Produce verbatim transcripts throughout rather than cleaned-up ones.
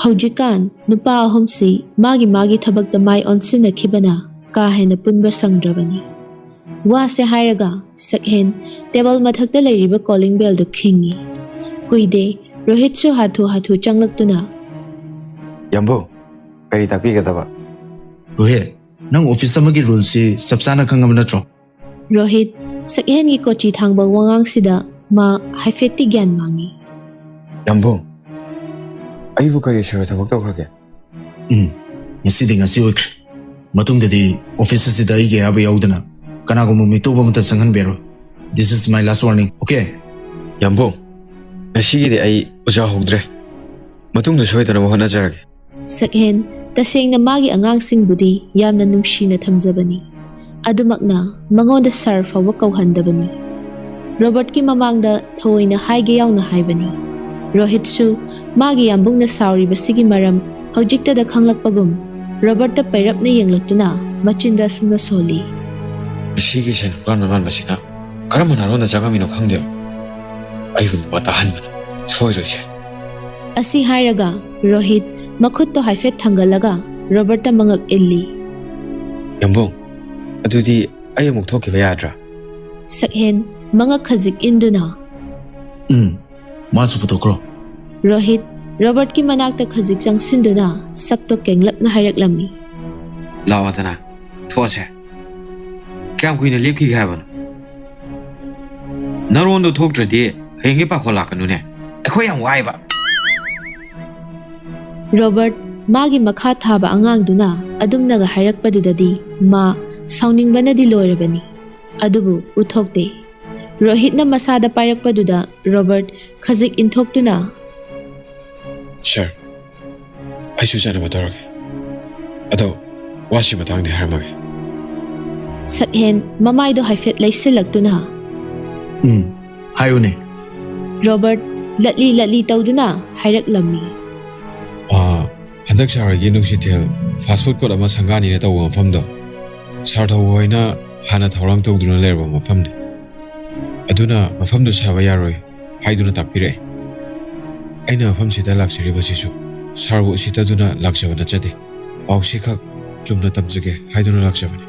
ꯍꯧꯖꯤꯛꯀꯥꯟ ꯅꯨꯄꯥ ꯑꯍꯨꯝꯁꯤ ꯃꯥꯒꯤ ꯃꯥꯒꯤ ꯊꯕꯛꯇ ꯃꯥꯏ ꯑꯣꯟꯁꯤꯟꯅꯈꯤꯕꯅ ꯀꯥ ꯍꯦꯟꯅ ꯄꯨꯟꯕ ꯁꯪꯗ꯭ꯔꯕꯅꯤ꯫ ꯋꯥꯁꯦ ꯍꯥꯏꯔꯒ ꯁꯛꯍꯦꯟ ꯇꯦꯕꯜ ꯃꯊꯛꯇ ꯂꯩꯔꯤꯕ ꯀꯣꯂꯤꯡ ꯕꯦꯜꯗꯨ ꯈꯤꯡꯉꯤ꯫ ꯀꯨꯏꯗꯦ, ꯔꯣꯍꯤꯠꯁꯨ ꯍꯥꯊꯨ ꯍꯥꯊꯨ ꯆꯪꯂꯛꯇꯨꯅ, "ꯌꯥꯝꯕꯨꯡ, ꯀꯔꯤ ꯇꯥꯛꯄꯤꯒꯗꯕ?" "ꯔꯣꯍꯤꯠ, ꯅꯪ ꯑꯣꯐꯤꯁ ꯑꯃꯒꯤ ꯔꯨꯜꯁꯤ ꯆꯞ ꯆꯥꯅ ꯈꯪꯉꯕ ꯅꯠꯇ꯭ꯔꯣ?" ꯔꯣꯍꯤꯠ, ꯁꯛꯍꯦꯟꯒꯤ ꯀꯣꯆꯤ ꯊꯥꯡꯕ ꯋꯥꯉꯥꯡꯁꯤꯗ ꯃꯥ ꯍꯥꯏꯐꯦꯠꯇꯤ ꯒ꯭ꯌꯥꯟ ꯃꯥꯡꯉꯤ꯫ "ꯌꯥꯝꯕꯨꯡ, ꯑꯩꯕꯨ ꯀꯔꯤ ꯑꯁꯣꯏꯕ ꯊꯕꯛ ꯇꯧꯈ꯭ꯔꯒꯦ?" "ꯎꯝ, ꯉꯁꯤꯗꯤ ꯉꯁꯤ ꯑꯣꯏꯈ꯭ꯔꯦ꯫ ꯃꯇꯨꯡꯗꯗꯤ ꯑꯣꯐꯤꯁ ꯑꯁꯤꯗ ꯑꯩꯒꯤ ꯑꯌꯥꯕ ꯌꯥꯎꯗꯅ ꯀꯅꯥꯒꯨꯝꯕ ꯃꯤꯇꯣꯞ ꯑꯃꯠꯇ ꯆꯪꯍꯟꯕꯤꯔꯣꯏ꯫ This is my last warning, okay?" "ꯌꯥꯝꯕꯨꯡ, ꯉꯁꯤꯒꯤꯗꯤ ꯑꯩ ꯑꯣꯖꯥ ꯍꯧꯗ꯭ꯔꯦ꯫ ꯃꯇꯨꯡꯗ ꯁꯣꯏꯗꯅꯕ ꯍꯣꯠꯅꯖꯔꯒꯦ꯫" ꯁꯛꯍꯦꯟ ꯇꯁꯦꯡꯅ ꯃꯥꯒꯤ ꯑꯉꯥꯡꯁꯤꯡꯕꯨꯗꯤ ꯌꯥꯝꯅ ꯅꯨꯡꯁꯤꯅ ꯊꯝꯖꯕꯅꯤ꯫ ꯑꯗꯨꯃꯛꯅ ꯃꯉꯣꯟꯗ ꯁꯥꯔ ꯐꯥꯎꯕ ꯀꯧꯍꯟꯗꯕꯅꯤ꯫ ꯔꯣꯕꯔꯠꯀꯤ ꯃꯃꯥꯡꯗ ꯊꯑꯣꯏꯅ ꯍꯥꯏꯒꯦ ꯌꯥꯎꯅ ꯍꯥꯏꯕꯅꯤ꯫ ꯔꯣꯍꯤꯠꯁꯨ ꯃꯥꯒꯤ ꯌꯥꯝꯕꯨꯡꯅ ꯁꯥꯎꯔꯤꯕꯁꯤꯒꯤ ꯃꯔꯝ ꯍꯧꯖꯤꯛꯇꯗ ꯈꯪꯂꯛꯄꯒꯨꯝ ꯔꯣꯕꯔꯠꯇ ꯄꯩꯔꯞꯅ ꯌꯦꯡꯂꯛꯇꯨꯅ ꯃꯆꯤꯟꯗ ꯑꯁꯨꯝꯅ ꯁꯣꯜꯂꯤ꯫ "ꯃꯁꯤꯒꯤ ꯁꯦꯟ ꯍꯨꯔꯥꯟꯕ ꯃꯥꯟꯕꯁꯤꯅ ꯀꯔꯝꯕ ꯅꯥꯔꯣꯟꯗ ꯆꯪꯉꯝꯃꯤꯅꯣ ꯈꯪꯗꯦ꯫ ꯑꯩꯕꯨ ꯅꯨꯄꯥ ꯇꯥꯍꯟꯕꯅ ꯁꯣꯏꯔꯣꯏꯁꯦ꯫" ꯑꯁꯤ ꯍꯥꯏꯔꯒ ꯔꯣꯍꯤꯠ ꯃꯈꯨꯠꯇꯣ ꯍꯥꯏꯐꯦꯠ ꯊꯥꯡꯒꯠꯂꯒ ꯔꯣꯕꯔꯠꯇ ꯃꯉꯛ ꯏꯜꯂꯤ꯫ "ꯌꯥꯝꯕꯨꯡ, ꯑꯗꯨꯗꯤ ꯑꯩ ꯑꯃꯨꯛ ꯊꯣꯛꯈꯤꯕ ꯌꯥꯗ꯭ꯔꯥ?" ꯁꯛꯍꯦꯟ ꯃꯉꯛ ꯈꯖꯤꯛ ꯏꯟꯗꯨꯅ, "ꯎꯝ, ꯃꯥꯁꯨ ꯄꯨꯊꯣꯛꯈ꯭ꯔꯣ꯫" ꯔꯣꯍꯤꯠ ꯔꯣꯕꯔꯠꯀꯤ ꯃꯅꯥꯛꯇ ꯈꯖꯤꯛ ꯆꯪꯁꯤꯟꯗꯨꯅ ꯁꯛꯇꯣ ꯀꯦꯡꯂꯞꯅ ꯍꯥꯏꯔꯛꯂꯝꯃꯤ꯫ "ꯂꯥꯛꯑꯣꯗꯅ, ꯊꯣꯛꯑꯁꯦ꯫ ꯀꯌꯥꯝ ꯀꯨꯏꯅ ꯂꯦꯞꯈꯤꯒꯦ ꯍꯥꯏꯕꯅꯣ? ꯅꯔꯣꯟꯗꯣ ꯊꯣꯛꯇ꯭ꯔꯗꯤ ꯍꯌꯦꯡꯒꯤ ꯄꯥꯈꯣꯜ ꯂꯥꯛꯀꯅꯨꯅꯦ꯫ ꯑꯩꯈꯣꯏ ꯌꯥꯝ ꯋꯥꯏꯕ꯫" ꯔꯣꯕꯔꯠ ꯃꯥꯒꯤ ꯃꯈꯥ ꯊꯥꯕ ꯑꯉꯥꯡꯗꯨꯅ ꯑꯗꯨꯝꯅꯒ ꯍꯥꯏꯔꯛꯄꯗꯨꯗꯗꯤ ꯃꯥ ꯁꯥꯎꯅꯤꯡꯕꯅꯗꯤ ꯂꯣꯏꯔꯕꯅꯤ꯫ ꯑꯗꯨꯕꯨ ꯎꯠꯊꯣꯛꯇꯦ꯫ ꯔꯣꯍꯤꯠꯅ ꯃꯁꯥꯗ ꯄꯥꯏꯔꯛꯄꯗꯨꯗ ꯔꯣꯕꯔꯠ ꯈꯖꯤꯛ ꯏꯟꯊꯣꯛꯇꯨꯅ, "ꯁꯥꯔ, ꯑꯩꯁꯨ ꯆꯠꯅꯕ ꯇꯧꯔꯒꯦ꯫ ꯑꯗꯣ ꯋꯥꯁꯤ ꯃꯇꯥꯡꯗꯤ ꯍꯥꯏꯔꯝꯃꯒꯦ꯫" ꯁꯛꯍꯦꯟ ꯃꯃꯥꯏꯗꯣ ꯍꯥꯏꯐꯦꯠ ꯂꯩꯁꯤꯜꯂꯛꯇꯨꯅ, "ꯎꯝ, ꯍꯥꯏꯌꯨꯅꯦ꯫" ꯔꯣꯕꯔꯠ ꯂꯠꯂꯤ ꯂꯠꯂꯤ ꯇꯧꯗꯨꯅ ꯍꯥꯏꯔꯛꯂꯝꯃꯤ꯫ ꯑꯥ, ꯍꯟꯗꯛ ꯁꯥꯔ ꯍꯣꯏꯒꯤ ꯅꯨꯡꯁꯤꯊꯦꯜ ꯐꯥꯁ ꯐꯨꯗ ꯀꯣꯔꯠ ꯑꯃ ꯁꯪꯒꯥꯅꯤꯅ ꯇꯧꯕ ꯃꯐꯝꯗꯣ, ꯁꯥꯔ ꯊꯧꯕ ꯍꯣꯏꯅ ꯍꯥꯟꯅ ꯊꯧꯔꯥꯡ ꯇꯧꯗꯨꯅ ꯂꯩꯔꯕ ꯃꯐꯝꯅꯤ꯫ ꯑꯗꯨꯅ ꯃꯐꯝꯗꯨ ꯁꯥꯕ ꯌꯥꯔꯣꯏ ꯍꯥꯏꯗꯨꯅ ꯇꯥꯛꯄꯤꯔꯛꯑꯦ꯫ ꯑꯩꯅ ꯃꯐꯝꯁꯤꯗ ꯂꯥꯛꯆꯔꯤꯕꯁꯤꯁꯨ ꯁꯥꯔꯕꯨ ꯎꯁꯤꯠꯇꯗꯨꯅ ꯂꯥꯛꯆꯕ ꯅꯠꯆꯗꯦ꯫ ꯄꯥꯎꯁꯤꯈꯛ ꯆꯨꯝꯅ ꯇꯝꯖꯒꯦ ꯍꯥꯏꯗꯨꯅ ꯂꯥꯛꯆꯕꯅꯤ꯫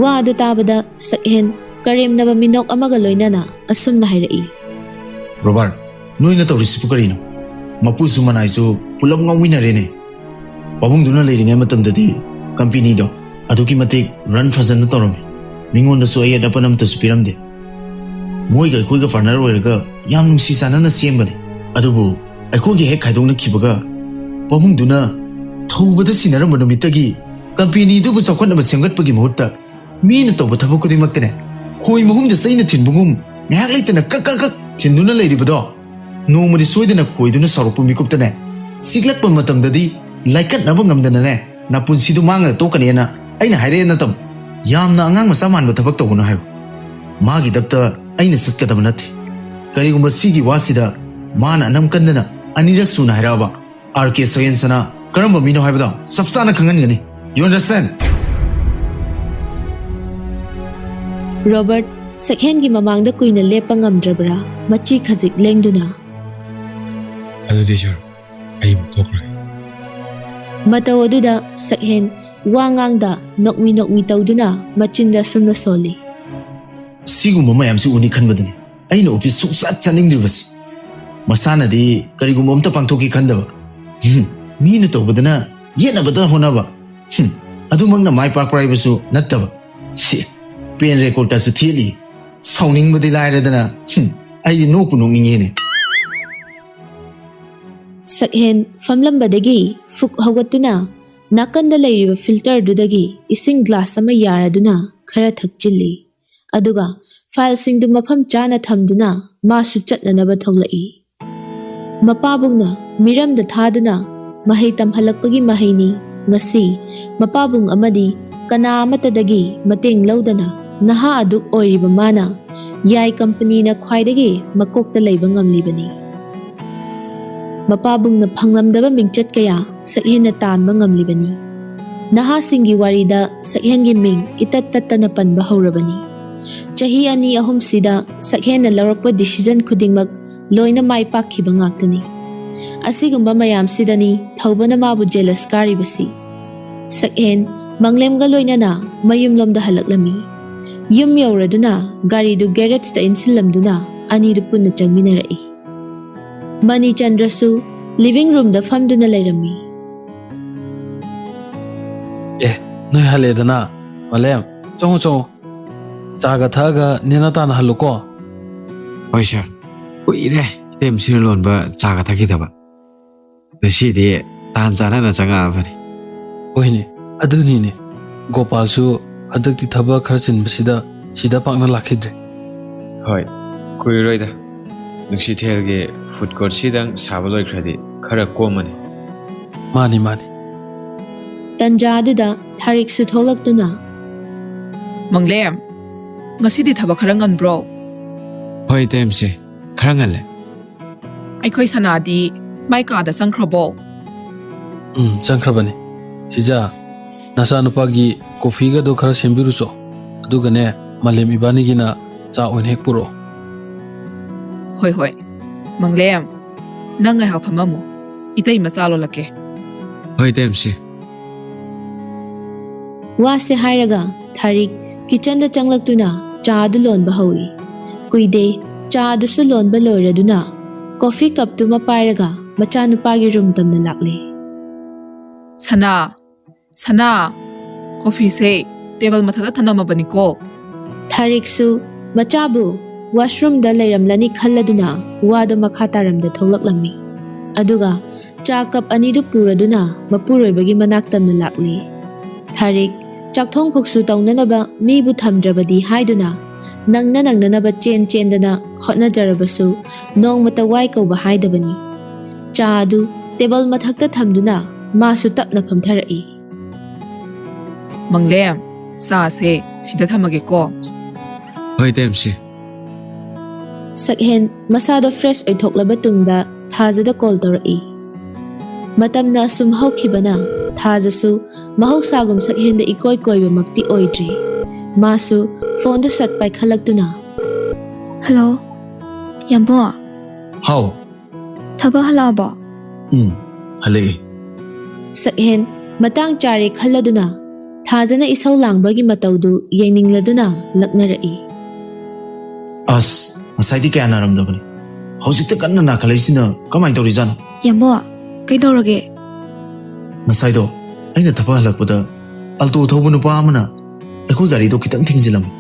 ꯋꯥ ꯑꯗꯨ ꯇꯥꯕꯗ ꯁꯛꯍꯦꯟ ꯀꯔꯦꯝꯅꯕ ꯃꯤꯅꯣꯛ ꯑꯃꯒ ꯂꯣꯏꯅꯅ ꯑꯁꯨꯝꯅ ꯍꯥꯏꯔꯛꯏ꯫ ꯔꯣꯕꯥꯔꯠ, ꯅꯣꯏꯅ ꯇꯧꯔꯤꯁꯤꯕꯨ ꯀꯔꯤꯅꯣ? ꯃꯄꯨꯁꯨ ꯃꯅꯥꯏꯁꯨ ꯄꯨꯂꯞ ꯉꯥꯎꯃꯤꯟꯅꯔꯦꯅꯦ꯫ ꯄꯥꯕꯨꯡꯗꯨꯅ ꯂꯩꯔꯤꯉꯩ ꯃꯇꯝꯗꯗꯤ ꯀꯝꯄꯦꯅꯤꯗꯣ ꯑꯗꯨꯛꯀꯤ ꯃꯇꯤꯛ ꯔꯟ ꯐꯖꯅ ꯇꯧꯔꯝꯃꯤ꯫ ꯃꯤꯉꯣꯟꯗꯁꯨ ꯑꯌꯦꯠ ꯑꯄꯟ ꯑꯃꯠꯇꯁꯨ ꯄꯤꯔꯝꯗꯦ꯫ ꯃꯣꯏꯒ ꯑꯩꯈꯣꯏꯒ ꯄꯥꯔꯠꯅꯔ ꯑꯣꯏꯔꯒ ꯌꯥꯝ ꯅꯨꯡꯁꯤ ꯆꯥꯟꯅꯅ ꯁꯦꯝꯕꯅꯤ꯫ ꯑꯗꯨꯕꯨ ꯑꯩꯈꯣꯏꯒꯤ ꯍꯦꯛ ꯈꯥꯏꯗꯣꯛꯅꯈꯤꯕꯒ ꯄꯥꯕꯨꯡꯗꯨꯅ ꯊꯧꯕꯗ ꯁꯤꯟꯅꯔꯝꯕ ꯅꯨꯃꯤꯠꯇꯒꯤ ꯀꯝꯄꯦꯅꯤꯗꯨꯕꯨ ꯆꯥꯎꯈꯠꯅꯕ ꯁꯦꯝꯒꯠꯄꯒꯤ ꯃꯍꯨꯠꯇ ꯃꯤꯅ ꯇꯧꯕ ꯊꯕꯛ ꯈꯨꯗꯤꯡꯃꯛꯇꯅꯦ, ꯈꯣꯏ ꯃꯍꯨꯝꯗ ꯆꯩꯅ ꯊꯤꯟꯕꯒꯨꯝ ꯉꯥꯏꯍꯥꯛ ꯂꯩꯇꯅ ꯀꯛ ꯀꯛ ꯀꯛ ꯊꯤꯟꯗꯨꯅ ꯂꯩꯔꯤꯕꯗꯣ꯫ ꯅꯣꯡꯃꯗꯤ ꯁꯣꯏꯗꯅ ꯈꯣꯏꯗꯨꯅ ꯁꯥꯎꯔꯛꯄ ꯃꯤꯀꯨꯞꯇꯅꯦ, ꯆꯤꯛꯂꯛꯄ ꯃꯇꯝꯗꯗꯤ ꯂꯥꯏꯀꯠꯅꯕ ꯉꯝꯗꯅꯅꯦ, ꯅꯄꯨꯟꯁꯤꯗꯨ ꯃꯥꯡꯉꯒ ꯇꯣꯛꯀꯅꯤꯅ ꯑꯩꯅ ꯍꯥꯏꯔꯛꯑꯦ ꯅꯇꯝ꯫ ꯌꯥꯝꯅ ꯑꯉꯥꯡ ꯃꯆꯥ ꯃꯥꯟꯕ ꯊꯕꯛ ꯇꯧꯒꯅꯨ ꯍꯥꯏꯌꯨ꯫ ꯃꯥꯒꯤ ꯗꯞꯇ ꯑꯩꯅ ꯆꯠꯀꯗꯕ ꯅꯠꯇꯦ꯫ ꯀꯔꯤꯒꯨꯝꯕ ꯁꯤꯒꯤ ꯋꯥꯁꯤꯗ ꯃꯥꯅ ꯑꯅꯝ ꯀꯟꯗꯅ ꯑꯅꯤꯔꯛ ꯁꯨꯅ ꯍꯥꯏꯔꯛꯑꯕ, ꯑꯥꯔ ꯀꯦ ꯁꯌꯦꯟꯁꯅ ꯀꯔꯝꯕ ꯃꯤꯅꯣ ꯍꯥꯏꯕꯗꯣ ꯆꯞ ꯆꯥꯅ ꯈꯪꯍꯟꯒꯅꯤ꯫ You understand? ꯔꯣꯕꯔꯠ ꯁꯛꯍꯦꯟꯒꯤ ꯃꯃꯥꯡꯗ ꯀꯨꯏꯅ ꯂꯦꯞꯄ ꯉꯝꯗ꯭ꯔꯕ꯭ꯔꯥ? ꯃꯆꯤ ꯈꯖꯤꯛ ꯂꯦꯡꯗꯨꯅ꯫ ꯑꯗꯨꯗꯤ ꯁꯥꯔ, ꯑꯩ ꯑꯃꯨꯛ ꯊꯣꯛꯈ꯭ꯔꯒꯦ꯫ ꯃꯇꯧ ꯑꯗꯨꯗ ꯁꯛꯍꯦꯟ ꯋꯥ ꯉꯥꯡꯗ ꯅꯣꯛꯃꯤ ꯅꯣꯛꯃꯤ ꯇꯧꯗꯨꯅ ꯃꯆꯤꯟꯗ ꯁꯨꯝꯅ ꯁꯣꯜꯂꯤ꯫ ꯁꯤꯒꯨꯝꯕ ꯃꯌꯥꯝꯁꯤ ꯎꯅꯤ ꯈꯟꯕꯗꯅꯤ ꯑꯩꯅ ꯑꯣꯐꯤꯁ ꯁꯨꯡꯆꯠ ꯆꯠꯅꯤꯡꯗ꯭ꯔꯤꯕꯁꯤ꯫ ꯃꯁꯥꯅꯗꯤ ꯀꯔꯤꯒꯨꯝꯕ ꯑꯝꯇ ꯄꯥꯡꯊꯣꯛꯀꯦ ꯈꯟꯗꯕ꯫ ꯍꯝ, ꯃꯤꯅ ꯇꯧꯕꯗꯅ ꯌꯦꯠꯅꯕꯗ ꯍꯣꯠꯅꯕ꯫ ꯍꯝ, ꯑꯗꯨꯃꯛꯅ ꯃꯥꯏ ꯄꯥꯛꯄ꯭ꯔꯥ ꯍꯥꯏꯕꯁꯨ ꯅꯠꯇꯕ꯫ ꯁꯤ, ꯄꯦꯟ ꯔꯦꯀꯣꯔꯗꯀꯁꯨ ꯊꯦꯠꯂꯤ꯫ ꯁꯥꯎꯅꯤꯡꯕꯗꯤ ꯂꯥꯏꯔꯗꯅ, ꯍꯝ, ꯑꯩꯗꯤ ꯅꯣꯛꯄꯨ ꯅꯣꯛꯅꯤꯡꯉꯦꯅꯦ꯫ ꯁꯛꯍꯦꯟ ꯐꯝꯂꯝꯕꯗꯒꯤ ꯐꯨꯛ ꯍꯧꯒꯠꯇꯨꯅ ꯅꯥꯀꯟꯗ ꯂꯩꯔꯤꯕ ꯐꯤꯜꯇꯔꯗꯨꯗꯒꯤ ꯏꯁꯤꯡ ꯒ꯭ꯂꯥꯁ ꯑꯃ ꯌꯥꯔꯗꯨꯅ ꯈꯔ ꯊꯛꯆꯤꯜꯂꯤ꯫ ꯑꯗꯨꯒ ꯐꯥꯏꯜꯁꯤꯡꯗꯨ ꯃꯐꯝ ꯆꯥꯅ ꯊꯝꯗꯨꯅ ꯃꯥꯁꯨ ꯆꯠꯅꯅꯕ ꯊꯣꯛꯂꯛꯏ꯫ ꯃꯄꯥꯕꯨꯡꯅ ꯃꯤꯔꯝꯗ ꯊꯥꯗꯨꯅ ꯃꯍꯩ ꯇꯝꯍꯜꯂꯛꯄꯒꯤ ꯃꯍꯩꯅꯤ꯫ ꯉꯁꯤ ꯃꯄꯥꯕꯨꯡ ꯑꯃꯗꯤ ꯀꯅꯥ ꯑꯃꯠꯇꯗꯒꯤ ꯃꯇꯦꯡ ꯂꯧꯗꯅ ꯅꯍꯥ ꯑꯗꯨꯛ ꯑꯣꯏꯔꯤꯕ ꯃꯥꯅ ꯌꯥꯏ ꯀꯝꯄꯅꯤꯅ ꯈ꯭ꯋꯥꯏꯗꯒꯤ ꯃꯀꯣꯛꯇ ꯂꯩꯕ ꯉꯝꯂꯤꯕꯅꯤ꯫ ꯃꯄꯥꯕꯨꯡꯅ ꯐꯪꯂꯝꯗꯕ ꯃꯤꯡꯆꯠ ꯀꯌꯥ ꯁꯛꯍꯦꯟꯅ ꯇꯥꯟꯕ ꯉꯝꯂꯤꯕꯅꯤ꯫ ꯅꯍꯥꯁꯤꯡꯒꯤ ꯋꯥꯔꯤꯗ ꯁꯛꯍꯦꯟꯒꯤ ꯃꯤꯡ ꯏꯇꯠ ꯇꯠꯇꯅ ꯄꯟꯕ ꯍꯧꯔꯕꯅꯤ꯫ ꯆꯍꯤ ꯑꯅꯤ ꯑꯍꯨꯝꯁꯤꯗ ꯁꯛꯍꯦꯟꯅ ꯂꯧꯔꯛꯄ ꯗꯤꯁꯤꯖꯟ ꯈꯨꯗꯤꯡꯃꯛ ꯂꯣꯏꯅ ꯃꯥꯏ ꯄꯥꯛꯈꯤꯕ ꯉꯥꯛꯇꯅꯤ꯫ ꯑꯁꯤꯒꯨꯝꯕ ꯃꯌꯥꯝꯁꯤꯗꯅꯤ ꯊꯧꯕꯅ ꯃꯥꯕꯨ ꯖꯦꯂꯁ ꯀꯥꯔꯤꯕꯁꯤ꯫ ꯁꯛꯍꯦꯟ ꯃꯪꯂꯦꯝꯒ ꯂꯣꯏꯅꯅ ꯃꯌꯨꯝꯂꯣꯝꯗ ꯍꯜꯂꯛꯂꯝꯃꯤ꯫ ꯌꯨꯝ ꯌꯧꯔꯗꯨꯅ ꯒꯥꯔꯤꯗꯨ ꯒꯦꯔꯦꯖꯇ ꯏꯟꯁꯤꯜꯂꯝꯗꯨꯅ ꯑꯅꯤꯗꯨ ꯄꯨꯟꯅ ꯆꯪꯃꯤꯟꯅꯔꯛꯏ꯫ ꯃꯅꯤꯆꯟꯗ꯭ꯔꯁꯨ ꯂꯤꯚꯤꯡ ꯔꯨꯝꯗ ꯐꯝꯗꯨꯅ ꯂꯩꯔꯝꯃꯤ꯫ ꯑꯦ, ꯅꯣꯏ ꯍꯜꯂꯦꯗꯅ꯫ ꯃꯂꯦꯝ, ꯆꯪꯉꯣ, ꯆꯪꯉꯣ꯫ ꯆꯥꯒ ꯊꯛꯑꯒ ꯅꯦꯅ ꯇꯥꯅ ꯍꯜꯂꯨꯀꯣ꯫ ꯍꯣꯏ ꯁꯥꯔ, ꯀꯨꯏꯔꯦ ꯏꯇꯩꯃꯁꯤꯅ ꯂꯣꯟꯕ ꯆꯥꯒ ꯊꯛꯈꯤꯗꯕ꯫ ꯉꯁꯤꯗꯤ ꯇꯥꯟ ꯆꯥꯅꯅ ꯆꯪꯉꯛꯑꯕꯅꯤ꯫ ꯍꯣꯏꯅꯦ, ꯑꯗꯨꯅꯤꯅꯦ꯫ ꯒꯣꯄꯥꯜꯁꯨ ꯍꯟꯗꯛꯇꯤ ꯊꯕꯛ ꯈꯔ ꯆꯤꯟꯕꯁꯤꯗ ꯁꯤꯗ ꯄꯥꯛꯅ ꯂꯥꯛꯈꯤꯗ꯭ꯔꯦ꯫ ꯍꯣꯏ, ꯀꯨꯏꯔꯣꯏꯗ꯫ ꯅꯨꯡꯁꯤꯊꯦꯜꯒꯤ ꯐꯨꯗ ꯀꯣꯔꯠꯁꯤꯗꯪ ꯁꯥꯕ ꯂꯣꯏꯈ꯭ꯔꯗꯤ ꯈꯔ ꯀꯣꯝꯃꯅꯤ꯫ ꯃꯥꯅꯤ, ꯃꯥꯅꯤ꯫ ꯇꯟꯖꯥꯗꯨꯗ ꯊꯥꯔꯤꯛꯁꯨ ꯊꯣꯛꯂꯛꯇꯨꯅ, ꯃꯪꯂꯦꯝ, ꯉꯁꯤꯗꯤ ꯊꯕꯛ ꯈꯔ ꯉꯟꯕ꯭ꯔꯣ? ꯍꯣꯏ ꯏꯇꯩꯃꯁꯦ, ꯈꯔ ꯉꯜꯂꯦ꯫ ꯑꯩꯈꯣꯏ ꯁꯅꯥꯗꯤ ꯃꯥꯏ ꯀꯥꯗ ꯆꯪꯈ꯭ꯔꯕꯣ? ꯎꯝ, ꯆꯪꯈ꯭ꯔꯕꯅꯤ꯫ ꯁꯤꯖꯥ, ꯅꯆꯥꯅꯨꯄꯥꯒꯤ ꯀꯣꯐꯤꯒꯗꯣ ꯈꯔ ꯁꯦꯝꯕꯤꯔꯨꯆꯣ꯫ ꯑꯗꯨꯒꯅꯦ, ꯃꯥꯂꯦꯝ ꯏꯕꯥꯅꯤꯒꯤꯅ ꯆꯥ ꯑꯣꯏꯅ ꯍꯦꯛ ꯄꯨꯔꯛꯑꯣ꯫ ꯍꯣꯏ ꯍꯣꯏ꯫ ꯃꯪꯂꯦꯝ, ꯅꯪ ꯉꯥꯏꯍꯥꯛ ꯐꯝꯃꯝꯃꯨ꯫ ꯏꯇꯩꯃ ꯆꯥ ꯂꯣꯜꯂꯛꯀꯦ꯫ ꯍꯣꯏ ꯏꯇꯩꯃꯁꯦ꯫ ꯋꯥꯁꯦ ꯍꯥꯏꯔꯒ ꯊꯥꯔꯤꯛ ꯀꯤꯆꯟꯗ ꯆꯪꯂꯛꯇꯨꯅ ꯆꯥꯗꯨ ꯂꯣꯟꯕ ꯍꯧꯏ꯫ ꯀꯨꯏꯗꯦ, ꯆꯥꯗꯨꯁꯨ ꯂꯣꯟꯕ ꯂꯣꯏꯔꯗꯨꯅ ꯀꯣꯐꯤ ꯀꯞꯇꯨꯃ ꯄꯥꯏꯔꯒ ꯃꯆꯥꯅꯨꯄꯥꯒꯤ ꯔꯨꯝ ꯇꯝꯅ ꯂꯥꯛꯂꯦ꯫ ꯁꯅꯥ, ꯁꯅꯥ, ꯀꯣꯐꯤꯁꯦ ꯇꯦꯕꯜ ꯃꯊꯛꯇ ꯊꯅꯝꯃꯕꯅꯤꯀꯣ꯫ ꯊꯥꯔꯤꯛꯁꯨ ꯃꯆꯥꯕꯨ ꯋꯥꯁꯔꯨꯝꯗ ꯂꯩꯔꯝꯂꯅꯤ ꯈꯜꯂꯗꯨꯅ ꯋꯥꯗꯣ ꯃꯈꯥ ꯇꯥꯔꯝꯗ ꯊꯣꯛꯂꯛꯂꯝꯃꯤ꯫ ꯑꯗꯨꯒ ꯆꯥ ꯀꯞ ꯑꯅꯤꯗꯨ ꯄꯨꯔꯗꯨꯅ ꯃꯄꯨꯔꯣꯏꯕꯒꯤ ꯃꯅꯥꯛ ꯇꯝꯅ ꯂꯥꯛꯂꯤ꯫ ꯊꯥꯔꯤꯛ ꯆꯥꯛꯊꯣꯡ ꯐꯨꯛꯁꯨ ꯇꯧꯅꯅꯕ ꯃꯤꯕꯨ ꯊꯝꯗ꯭ꯔꯕꯗꯤ ꯍꯥꯏꯗꯨꯅ ꯅꯪꯅ ꯅꯪꯅꯅꯕ ꯆꯦꯟ ꯆꯦꯟꯗꯅ ꯍꯣꯠꯅꯖꯔꯕꯁꯨ ꯅꯣꯡꯃꯇ ꯋꯥꯏ ꯀꯧꯕ ꯍꯥꯏꯗꯕꯅꯤ꯫ ꯆꯥ ꯑꯗꯨ ꯇꯦꯕꯜ ꯃꯊꯛꯇ ꯊꯝꯗꯨꯅ ꯃꯥꯁꯨ ꯇꯞꯅ ꯐꯝꯊꯔꯛꯏ꯫ ꯃꯪꯂꯦꯝ, ꯆꯥꯁꯦ ꯁꯤꯗ ꯊꯝꯃꯒꯦꯀꯣ꯫ ꯍꯣꯏ ꯇꯦꯝꯁꯤ꯫ ꯁꯛꯍꯦꯟ ꯃꯁꯥꯗꯣ ꯐ꯭ꯔꯦꯁ ꯑꯣꯏꯊꯣꯛꯂꯕ ꯇꯨꯡꯗ ꯊꯥꯖꯗ ꯀꯣꯜ ꯇꯧꯔꯛꯏ꯫ ꯃꯇꯝꯅ ꯑꯁꯨꯝ ꯍꯧꯈꯤꯕꯅ ꯊꯥꯖꯁꯨ ꯃꯍꯧꯁꯥꯒꯨꯝ ꯁꯛꯍꯦꯟꯗ ꯏꯀꯣꯏ ꯀꯣꯏꯕꯃꯛꯇꯤ ꯑꯣꯏꯗ꯭ꯔꯤ꯫ ꯃꯥꯁꯨ ꯐꯣꯟꯗꯨ ꯁꯠ ꯄꯥꯏꯈꯠꯂꯛꯇꯨꯅ, ꯍꯜꯂꯣ, ꯌꯥꯝꯕꯣ꯫ ꯍꯥꯎ꯫ ꯊꯕꯛ ꯍꯜꯂꯛꯑꯕꯣ? ꯎꯝ, ꯍꯜꯂꯛꯑꯦ꯫ ꯁꯛꯍꯦꯟ ꯃꯇꯥꯡ ꯆꯥꯔꯦ ꯈꯜꯂꯗꯨꯅ ꯊꯥꯖꯅ ꯏꯁꯧ ꯂꯥꯡꯕꯒꯤ ꯃꯇꯧꯗꯨ ꯌꯦꯡꯅꯤꯡꯂꯗꯨꯅ ꯂꯛꯅꯔꯛꯏ꯫ ꯑꯁ, ꯉꯁꯥꯏꯗꯤ ꯀꯌꯥ ꯅꯥꯔꯝꯗꯕꯅꯤ, ꯍꯧꯖꯤꯛꯇ ꯀꯟꯅ ꯅꯥꯈꯠꯂꯛꯏꯁꯤꯅ ꯀꯃꯥꯏꯅ ꯇꯧꯔꯤꯖꯥꯠꯅꯣ? ꯌꯥꯝꯕꯣ, ꯀꯩꯗꯧꯔꯒꯦ? ꯉꯁꯥꯏꯗꯣ ꯑꯩꯅ ꯊꯕꯛ ꯍꯜꯂꯛꯄꯗ ꯑꯜꯇꯣ ꯊꯧꯕ ꯅꯨꯄꯥ ꯑꯃꯅ ꯑꯩꯈꯣꯏ ꯒꯥꯔꯤꯗꯣ ꯈꯤꯇꯪ ꯊꯤꯡꯖꯤꯜꯂꯝꯃꯤ꯫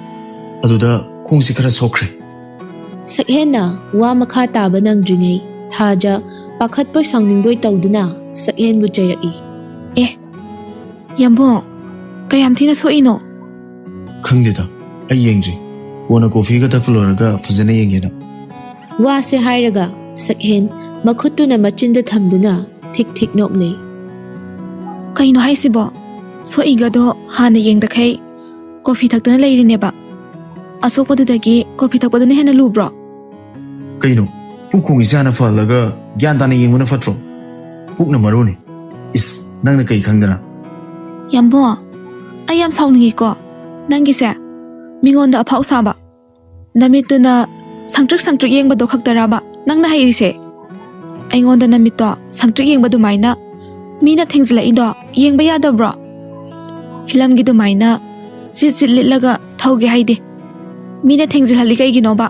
ꯑꯗꯨꯗ ꯈꯣꯡꯁꯦ ꯈꯔ ꯁꯣꯛꯈ꯭ꯔꯦ꯫ ꯁꯛꯍꯦꯟꯅ ꯋꯥ ꯃꯈꯥ ꯇꯥꯕ ꯅꯪꯗ꯭ꯔꯤꯉꯩ ꯊꯥꯖ ꯄꯥꯈꯠꯄꯣꯏ ꯁꯥꯎꯅꯤꯡꯕꯣꯏ ꯇꯧꯗꯨꯅ ꯁꯛꯍꯦꯟꯕꯨ ꯆꯩꯔꯛꯏ꯫ ꯌꯥꯝꯕꯣ, ꯀꯌꯥꯝ ꯊꯤꯅ ꯁꯣꯛꯏꯅꯣ? ꯈꯪꯗꯦꯗ, ꯑꯩ ꯌꯦꯡꯗ꯭ꯔꯤ꯫ ꯀꯣꯟꯅ ꯀꯣꯐꯤꯒ ꯊꯛꯄ ꯂꯣꯏꯔꯒ ꯐꯖꯅ ꯌꯦꯡꯒꯦꯅ꯫ ꯋꯥꯁꯦ ꯍꯥꯏꯔꯒ ꯁꯛꯍꯦꯟ ꯃꯈꯨꯠꯇꯨꯅ ꯃꯆꯤꯟꯗ ꯊꯝꯗꯨꯅ ꯊꯤꯛ ꯊꯤꯛ ꯅꯣꯛꯂꯦ꯫ ꯀꯩꯅꯣ ꯍꯥꯏꯁꯤꯕꯣ? ꯁꯣꯛꯏꯒꯗꯣ ꯍꯥꯟꯅ ꯌꯦꯡꯗꯈꯩ ꯀꯣꯐꯤ ꯊꯛꯇꯅ ꯂꯩꯔꯤꯅꯦꯕ꯫ ꯑꯁꯣꯛꯄꯗꯨꯗꯒꯤ ꯀꯣꯐꯤ ꯊꯛꯄꯗꯨꯅ ꯍꯦꯟꯅ ꯂꯨꯕ꯭ꯔꯣ? ꯀꯩꯅꯣ, ꯄꯨꯛ ꯈꯣꯡꯉꯤꯁꯦ ꯍꯥꯟꯅ ꯐꯍꯜꯂꯒ ꯒ꯭ꯌꯥꯟ ꯇꯥꯅ ꯌꯦꯡꯕꯅ ꯐꯠꯇ꯭ꯔꯣ? ꯄꯨꯛꯅ ꯃꯔꯨꯅꯤ꯫ ꯏꯁ, ꯅꯪꯅ ꯀꯩ ꯈꯪꯗꯅ? ꯌꯥꯝꯕꯣ, ꯑꯩ ꯌꯥꯝ ꯁꯥꯎꯅꯤꯡꯉꯤꯀꯣ ꯅꯪꯒꯤꯁꯦ꯫ ꯃꯤꯉꯣꯟꯗ ꯑꯐꯥꯎ ꯁꯥꯕ, ꯅꯃꯤꯠꯇꯨꯅ ꯁꯪꯇ꯭ꯔꯤꯛ ꯁꯪꯇ꯭ꯔꯤꯛ ꯌꯦꯡꯕꯗꯣ ꯈꯛꯇꯔꯕ ꯅꯪꯅ ꯍꯩꯔꯤꯁꯦ? ꯑꯩꯉꯣꯟꯗ ꯅꯃꯤꯠꯇꯣ ꯁꯪꯇ꯭ꯔꯤꯛ ꯌꯦꯡꯕ ꯑꯗꯨꯃꯥꯏꯅ ꯃꯤꯅ ꯊꯦꯡꯖꯤꯜꯂꯛꯏꯗꯣ ꯌꯦꯡꯕ ꯌꯥꯗꯕ꯭ꯔꯣ? ꯐꯤꯂꯝꯒꯤ ꯑꯗꯨꯃꯥꯏꯅ ꯆꯤꯠ ꯆꯤꯠ ꯂꯤꯠꯂꯒ ꯊꯧꯒꯦ ꯍꯥꯏꯗꯦ꯫ ꯃꯤꯅ ꯊꯦꯡꯖꯤꯜꯍꯜꯂꯤ ꯀꯩꯒꯤꯅꯣꯕ?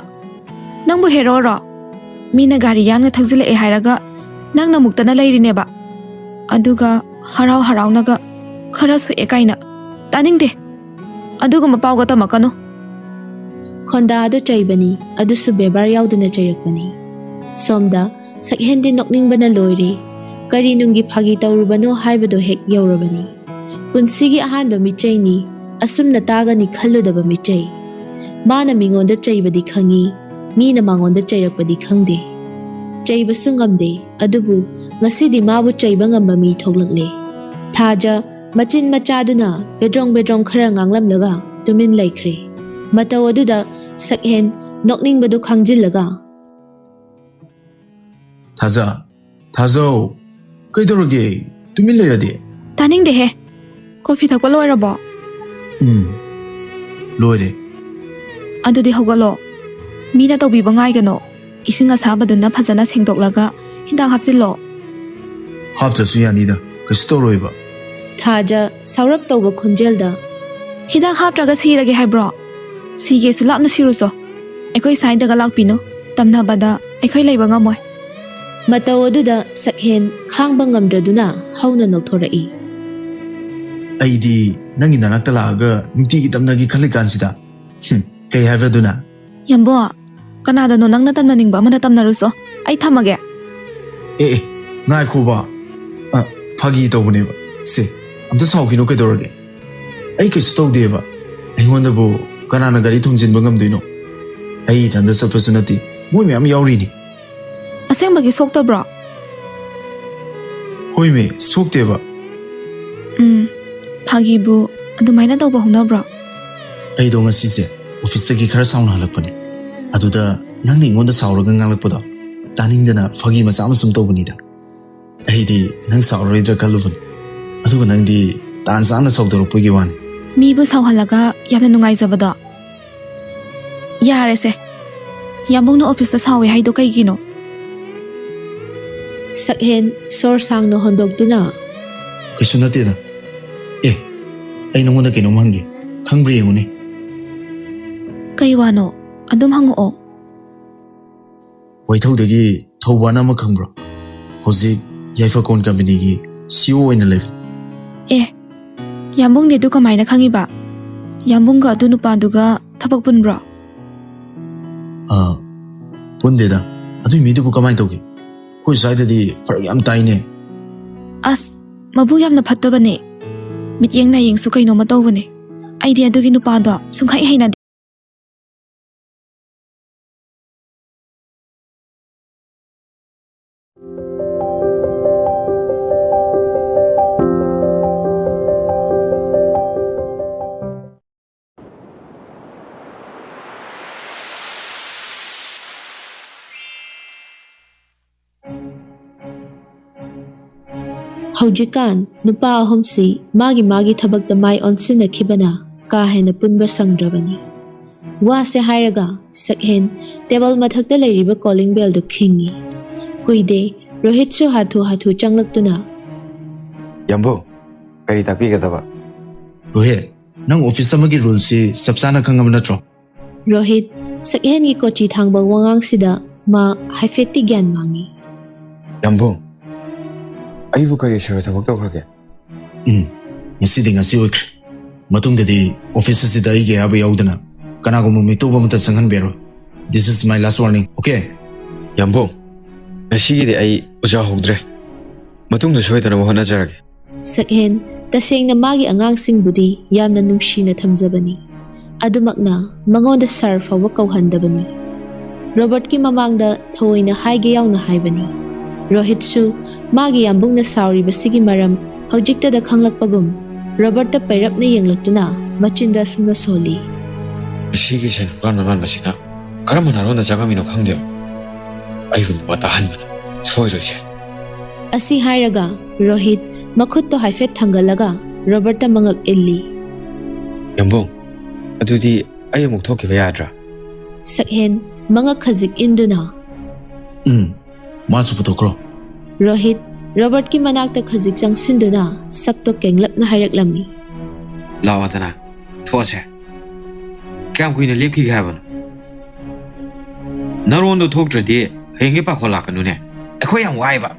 ꯅꯪꯕꯨ ꯍꯦꯔꯣꯔꯣ? ꯃꯤꯅ ꯒꯥꯔꯤ ꯌꯥꯡꯅ ꯊꯧꯖꯤꯜꯂꯛꯑꯦ ꯍꯥꯏꯔꯒ ꯅꯪꯅ ꯃꯨꯛꯇꯅ ꯂꯩꯔꯤꯅꯦꯕ꯫ ꯑꯗꯨꯒ ꯍꯔꯥꯎ ꯍꯔꯥꯎꯅꯒ ꯈꯔ ꯁꯣꯛꯑꯦ ꯀꯥꯏꯅ꯫ ꯇꯥꯅꯤꯡꯗꯦ꯫ ꯑꯗꯨꯒꯨꯝꯕ ꯄꯥꯎꯒ ꯇꯝꯃꯛꯀꯅꯨ꯫ ꯈꯣꯟꯗꯥꯗꯨ ꯆꯩꯕꯅꯤ, ꯑꯗꯨꯁꯨ ꯕꯦꯕꯥꯔ ꯌꯥꯎꯗꯅ ꯆꯩꯔꯛꯄꯅꯤ꯫ ꯁꯣꯝꯗ ꯁꯛꯍꯦꯟꯗꯤ ꯅꯣꯛꯅꯤꯡꯕꯅ ꯂꯣꯏꯔꯦ꯫ ꯀꯔꯤ ꯅꯨꯡꯒꯤ ꯐꯥꯒꯤ ꯇꯧꯔꯨꯕꯅꯣ ꯍꯥꯏꯕꯗꯣ ꯍꯦꯛ ꯌꯧꯔꯕꯅꯤ꯫ ꯄꯨꯟꯁꯤꯒꯤ ꯑꯍꯥꯟꯕ ꯃꯤꯆꯩꯅꯤ, ꯑꯁꯨꯝꯅ ꯇꯥꯒꯅꯤ ꯈꯜꯂꯨꯗꯕ ꯃꯤꯆꯩ꯫ ꯃꯥꯅ ꯃꯤꯉꯣꯟꯗ ꯆꯩꯕꯗꯤ ꯈꯪꯉꯤ, ꯃꯤꯅ ꯃꯉꯣꯟꯗ ꯆꯩꯔꯛꯄꯗꯤ ꯈꯪꯗꯦ꯫ ꯆꯩꯕꯁꯨ ꯉꯝꯗꯦ, ꯑꯗꯨꯕꯨ ꯉꯁꯤꯗꯤ ꯃꯥꯕꯨ ꯆꯩꯕ ꯉꯝꯕ ꯃꯤ ꯊꯣꯛꯂꯛꯂꯦ꯫ ꯊꯥꯖ ꯃꯆꯤꯟ ꯃꯆꯥꯗꯨꯅ ꯕꯦꯗ꯭ꯔꯣꯡ ꯕꯦꯗ꯭ꯔꯣꯡ ꯈꯔ ꯉꯥꯡꯂꯝꯂꯒ ꯇꯨꯃꯤꯟ ꯂꯩꯈ꯭ꯔꯦ꯫ ꯃꯇꯧ ꯑꯗꯨꯗ ꯁꯛꯍꯦꯟ ꯅꯣꯛꯅꯤꯡꯕꯗꯨ ꯈꯪꯖꯤꯜꯂꯒ, "ꯊꯥꯖ, ꯊꯥꯖꯧ, ꯀꯩꯗꯧꯔꯒꯦ? ꯇꯨꯃꯤꯟ ꯂꯩꯔꯗꯤ?" "ꯇꯥꯅꯤꯡꯗꯦꯍꯦ꯫ ꯀꯣꯐꯤ ꯊꯛꯄ ꯂꯣꯏꯔꯕꯣ?" "ꯎꯝ, ꯂꯣꯏꯔꯦ꯫" "ꯑꯗꯨꯗꯤ ꯍꯧꯒꯠꯂꯣ꯫ ꯃꯤꯅ ꯇꯧꯕꯤꯕ ꯉꯥꯏꯒꯅꯣ꯫ ꯏꯁꯤꯡ ꯑꯁꯥꯕꯗꯨꯅ ꯐꯖꯅ ꯁꯦꯡꯗꯣꯛꯂꯒ ꯍꯤꯗꯥꯛ ꯍꯥꯞꯆꯤꯜꯂꯣ꯫" "ꯍꯥꯞꯇ꯭ꯔꯁꯨ ꯌꯥꯅꯤꯗ, ꯀꯩꯁꯨ ꯇꯧꯔꯣꯏꯕ꯫" ꯊꯥꯖ ꯁꯥꯎꯔꯞ ꯇꯧꯕ ꯈꯣꯟꯖꯦꯜꯗ, "ꯍꯤꯗꯥꯛ ꯍꯥꯞꯇ꯭ꯔꯒ ꯁꯤꯔꯒꯦ ꯍꯥꯏꯕ꯭ꯔꯣ? ꯁꯤꯒꯦꯁꯨ ꯂꯥꯞꯅ ꯁꯤꯔꯨꯆꯣ꯫ ꯑꯩꯈꯣꯏ ꯁ꯭ꯋꯥꯏꯗꯒ ꯂꯥꯛꯄꯤꯅꯨ꯫ ꯇꯝꯅꯕꯗ ꯑꯩꯈꯣꯏ ꯂꯩꯕ ꯉꯝꯃꯣꯏ꯫" ꯃꯇꯧ ꯑꯗꯨꯗ ꯁꯛꯍꯦꯟ ꯈꯥꯡꯕ ꯉꯝꯗ꯭ꯔꯗꯨꯅ ꯍꯧꯅ ꯅꯣꯛꯊꯣꯔꯛꯏ꯫ "ꯑꯩꯗꯤ ꯅꯪꯒꯤ ꯅꯅꯥꯛꯇ ꯂꯥꯛꯑꯒ ꯅꯨꯡꯇꯤꯒꯤ ꯇꯝꯅꯒꯦ ꯈꯜꯂꯤꯀꯥꯟꯁꯤꯗ꯫ ꯍꯨꯝ, ꯀꯩ ꯍꯥꯏꯕ ꯑꯗꯨꯅ?" "ꯌꯥꯝꯕꯣ, ꯀꯅꯥꯗꯅꯣ ꯅꯪꯅ ꯇꯝꯅꯅꯤꯡꯕ ꯑꯃꯗ ꯇꯝꯅꯔꯨꯆꯣ꯫ ꯑꯩ ꯊꯝꯃꯒꯦ꯫" "ꯑꯦ, ꯑꯦ, ꯉꯥꯏꯈꯣꯕ꯫ ꯑ, ꯐꯥꯒꯤ ꯇꯧꯕꯅꯦꯕ꯫ ꯁꯦ, ꯑꯝꯇ ꯁꯥꯎꯈꯤꯅꯣ ꯀꯩꯗꯧꯔꯒꯦ? ꯑꯩ ꯀꯩꯁꯨ ꯇꯧꯗꯦꯕ꯫ ꯑꯩꯉꯣꯟꯗꯕꯨ ꯀꯅꯥꯅ ꯒꯥꯔꯤ ꯊꯣꯡꯖꯤꯟꯕ ꯉꯝꯗꯣꯏꯅꯣ? ꯑꯩ ꯏꯊꯟꯇ ꯆꯠꯄꯁꯨ ꯅꯠꯇꯦ, ꯃꯣꯏ ꯃꯌꯥꯝ ꯌꯥꯎꯔꯤꯅꯤ꯫" "ꯑꯁꯦꯡꯕꯒꯤ ꯁꯣꯛꯇꯕ꯭ꯔꯣ?" "ꯍꯣꯏꯃꯦ, ꯁꯣꯛꯇꯦꯕ꯫" "ꯎꯝ, ꯐꯥꯒꯤꯕꯨ ꯑꯗꯨꯃꯥꯏꯅ ꯇꯧꯕ ꯍꯧꯅꯕ꯭ꯔꯣ?" "ꯑꯩꯗꯣ ꯉꯁꯤꯁꯦ ꯑꯣꯐꯤꯁꯇꯒꯤ ꯈꯔ ꯁꯥꯎꯅ ꯍꯜꯂꯛꯄꯅꯦ꯫ ꯑꯗꯨꯗ ꯅꯪꯅ ꯑꯩꯉꯣꯟꯗ ꯁꯥꯎꯔꯒ ꯉꯥꯡꯂꯛꯄꯗꯣ ꯇꯥꯅꯤꯡꯗꯅ ꯐꯥꯒꯤ ꯃꯆꯥ ꯑꯃ ꯁꯨꯝ ꯇꯧꯕꯅꯤꯗ꯫ ꯑꯩꯗꯤ ꯅꯪ ꯁꯥꯎꯔꯔꯣꯏꯗ꯭ꯔꯥ ꯈꯜꯂꯨꯕꯅꯤ꯫ ꯑꯗꯨꯒ ꯅꯪꯗꯤ ꯇꯥꯟ ꯆꯥꯅ ꯁꯥꯎꯗꯣꯔꯛꯄꯒꯤ ꯋꯥꯅꯤ꯫" "ꯃꯤꯕꯨ ꯁꯥꯎꯍꯜꯂꯒ ꯌꯥꯝꯅ ꯅꯨꯡꯉꯥꯏꯖꯕꯗꯣ꯫ ꯌꯥꯔꯦꯁꯦ, ꯌꯥꯝꯕꯨꯡꯅ ꯑꯣꯐꯤꯁꯇ ꯁꯥꯎꯋꯦ ꯍꯥꯏꯗꯣ ꯀꯩꯒꯤꯅꯣ?" ꯁꯛꯍꯦꯟ ꯁꯣꯔ ꯁꯥꯡꯅ ꯍꯣꯟꯗꯣꯛꯇꯨꯅ, "ꯀꯩꯁꯨ ꯅꯠꯇꯦꯗ꯫ ꯑꯦ, ꯑꯩ ꯅꯉꯣꯟꯗ ꯀꯩꯅꯣꯝ ꯍꯪꯒꯦ, ꯈꯪꯕ꯭ꯔꯥ ꯌꯦꯡꯉꯨꯅꯦ꯫" "ꯀꯩ ꯋꯥꯅꯣ? ꯑꯗꯨꯝ ꯍꯪꯉꯛꯑꯣ꯫" "ꯋꯥꯏꯊꯧꯗꯒꯤ ꯊꯧꯕꯥꯅ ꯑꯃ ꯈꯪꯕ꯭ꯔꯣ? ꯍꯧꯖꯤꯛ ꯌꯥꯏꯐꯀꯣꯟ ꯀꯝꯄꯦꯅꯤꯒꯤ ꯁꯤ ꯏ ꯑꯣ ꯑꯣꯏꯅ ꯂꯩꯕꯅꯤ꯫" "ꯑꯦ, ꯌꯥꯝꯕꯨꯡꯗꯤ ꯑꯗꯨ ꯀꯃꯥꯏꯅ ꯈꯪꯉꯤꯕ? ꯌꯥꯝꯕꯨꯡꯒ ꯑꯗꯨ ꯅꯨꯄꯥꯗꯨꯒ ꯊꯕꯛ ꯄꯨꯟꯕ꯭ꯔꯣ?" "ꯑꯥ, ꯄꯨꯟꯗꯦꯗ꯫ ꯑꯗꯨꯏ ꯃꯤꯗꯨꯕꯨ ꯀꯃꯥꯏꯅ ꯇꯧꯒꯦ? ꯑꯩꯈꯣꯏ ꯁ꯭ꯋꯥꯏꯗꯗꯤ ꯐꯔꯛ ꯌꯥꯝ ꯇꯥꯏꯅꯦ꯫" "ꯑꯁ, ꯃꯕꯨꯛ ꯌꯥꯝꯅ ꯐꯠꯇꯕꯅꯦ꯫ ꯃꯤꯠꯌꯦꯡ ꯅꯥꯌꯦꯡꯁꯨ ꯀꯩꯅꯣꯝꯃ ꯇꯧꯕꯅꯦ꯫ ꯑꯩꯗꯤ ꯑꯗꯨꯒꯤ ꯅꯨꯄꯥꯗꯣ ꯁꯨꯡꯍꯩ ꯍꯩꯅꯗꯦ꯫" ꯍꯧꯖꯤꯛꯀꯥꯟ ꯅꯨꯄꯥ ꯑꯍꯨꯝꯁꯤ ꯃꯥꯒꯤ ꯃꯥꯒꯤ ꯊꯕꯛꯇ ꯃꯥꯏ ꯑꯣꯟꯁꯤꯟꯅꯈꯤꯕꯅ ꯀꯥ ꯍꯦꯟꯅ ꯄꯨꯟꯕ ꯁꯪꯗ꯭ꯔꯕꯅꯤ꯫ ꯋꯥꯁꯦ ꯍꯥꯏꯔꯒ ꯁꯛꯍꯦꯟ ꯇꯦꯕꯜ ꯃꯊꯛꯇ ꯂꯩꯔꯤꯕ ꯀꯣꯂꯤꯡ ꯕꯦꯜꯗꯨ ꯈꯤꯡꯏ꯫ ꯀꯨꯏꯗꯦ, ꯔꯣꯍꯤꯠꯁꯨ ꯍꯥꯊꯨ ꯍꯥꯊꯨ ꯆꯪꯂꯛꯇꯨꯅ, "ꯌꯥꯝꯕꯨꯡ, ꯀꯔꯤ ꯇꯥꯛꯄꯤꯒꯗꯕ?" "ꯔꯣꯍꯤꯠ, ꯅꯪ ꯑꯣꯐꯤꯁ ꯑꯃꯒꯤ ꯔꯨꯜꯁꯤ ꯆꯞ ꯆꯥꯅ ꯈꯪꯉꯕ ꯅꯠꯇ꯭ꯔꯣ?" ꯔꯣꯍꯤꯠ ꯁꯛꯍꯦꯟꯒꯤ ꯀꯣꯆꯤ ꯊꯥꯡꯕ ꯋꯥꯉꯥꯡꯁꯤꯗ ꯃꯥ ꯍꯥꯏꯐꯦꯠꯇꯤ ꯒ꯭ꯌꯥꯟ ꯃꯥꯡꯏ꯫ "ꯌꯥꯝꯕꯨꯡ, ꯑꯩꯕꯨ ꯀꯔꯤ ꯑꯁꯣꯏꯕ ꯊꯕꯛ ꯇꯧꯈ꯭ꯔꯒꯦ?" "ꯎꯝ, ꯉꯁꯤꯗꯤ ꯉꯁꯤ ꯑꯣꯏꯈ꯭ꯔꯦ꯫ ꯃꯇꯨꯡꯗꯗꯤ ꯑꯣꯐꯤꯁ ꯑꯁꯤꯗ ꯑꯩꯒꯤ ꯑꯌꯥꯕ ꯌꯥꯎꯗꯅ ꯀꯅꯥꯒꯨꯝꯕ ꯃꯤꯇꯣꯞ ꯑꯃꯠꯇ ꯆꯪꯍꯟꯕꯤꯔꯣꯏ꯫ This is my last warning, okay?" "ꯌꯥꯝꯕꯨꯡ, ꯉꯁꯤꯒꯤꯗꯤ ꯑꯩ ꯑꯣꯖꯥ ꯍꯧꯗ꯭ꯔꯦ꯫ ꯃꯇꯨꯡꯗ ꯁꯣꯏꯗꯅꯕ ꯍꯣꯠꯅꯖꯔꯒꯦ꯫" ꯁꯛꯍꯦꯟ ꯇꯁꯦꯡꯅ ꯃꯥꯒꯤ ꯑꯉꯥꯡꯁꯤꯡꯕꯨꯗꯤ ꯌꯥꯝꯅ ꯅꯨꯡꯁꯤꯅ ꯊꯝꯖꯕꯅꯤ꯫ ꯑꯗꯨꯃꯛꯅ ꯃꯉꯣꯟꯗ ꯁꯥꯔ ꯐꯥꯎꯕ ꯀꯧꯍꯟꯗꯕꯅꯤ꯫ ꯔꯣꯕꯔꯠꯀꯤ ꯃꯃꯥꯡꯗ ꯊꯑꯣꯏꯅ ꯍꯥꯏꯒꯦ ꯌꯥꯎꯅ ꯍꯥꯏꯕꯅꯤ꯫ ꯔꯣꯍꯤꯠꯁꯨ ꯃꯥꯒꯤ ꯌꯥꯝꯕꯨꯡꯅ ꯁꯥꯎꯔꯤꯕꯁꯤꯒꯤ ꯃꯔꯝ ꯍꯧꯖꯤꯛꯇꯗ ꯈꯪꯂꯛꯄꯒꯨꯝ ꯔꯣꯕꯔꯠꯇ ꯄꯩꯔꯞꯅ ꯌꯦꯡꯂꯛꯇꯨꯅ ꯃꯆꯤꯟꯗ ꯑꯁꯨꯝꯅ ꯁꯣꯜꯂꯤ꯫ "ꯑꯁꯤꯒꯤ ꯁꯦꯟ ꯍꯨꯔꯥꯟꯕ ꯃꯥꯟꯕꯁꯤꯅ ꯀꯔꯝꯕ ꯅꯥꯔꯣꯟꯗ ꯆꯪꯉꯝꯃꯤꯅꯣ ꯈꯪꯗꯦꯕ꯫ ꯑꯩꯕꯨ ꯅꯨꯄꯥ ꯇꯥꯍꯟꯕꯅ ꯁꯣꯏꯔꯣꯏꯁꯦ꯫" ꯑꯁꯤ ꯍꯥꯏꯔꯒ ꯔꯣꯍꯤꯠ ꯃꯈꯨꯠꯇꯣ ꯍꯥꯏꯐꯦꯠ ꯊꯥꯡꯒꯠꯂꯒ ꯔꯣꯕꯔꯠꯇ ꯃꯉꯛ ꯏꯜꯂꯤ꯫ "ꯌꯥꯝꯕꯨꯡ, ꯑꯗꯨꯗꯤ ꯑꯩ ꯑꯃꯨꯛ ꯊꯣꯛꯈꯤꯕ ꯌꯥꯗ꯭ꯔꯥ?" ꯁꯛꯍꯦꯟ ꯃꯉꯛ ꯈꯖꯤꯛ ꯏꯟꯗꯨꯅ, "ꯎꯝ, ꯃꯥꯁꯨ ꯄꯨꯊꯣꯛꯈ꯭ꯔꯣ꯫" ꯔꯣꯍꯤꯠ ꯔꯣꯕꯔꯠꯀꯤ ꯃꯅꯥꯛꯇ ꯈꯖꯤꯛ ꯆꯪꯁꯤꯟꯗꯨꯅ ꯁꯛꯇꯣ ꯀꯦꯡꯂꯞꯅ ꯍꯥꯏꯔꯛꯂꯝꯃꯤ꯫ "ꯂꯥꯛꯑꯣꯗꯅ, ꯊꯣꯛꯑꯁꯦ꯫ ꯀꯌꯥꯝ ꯀꯨꯏꯅ ꯂꯦꯞꯈꯤꯒꯦ ꯍꯥꯏꯕꯅꯣ? ꯅꯔꯣꯟꯗꯣ ꯊꯣꯛꯇ꯭ꯔꯗꯤ ꯍꯌꯦꯡꯒꯤ ꯄꯥꯈꯣꯜ ꯂꯥꯛꯀꯅꯨꯅꯦ꯫ ꯑꯩꯈꯣꯏ ꯌꯥꯝ ꯋꯥꯏꯕ꯫"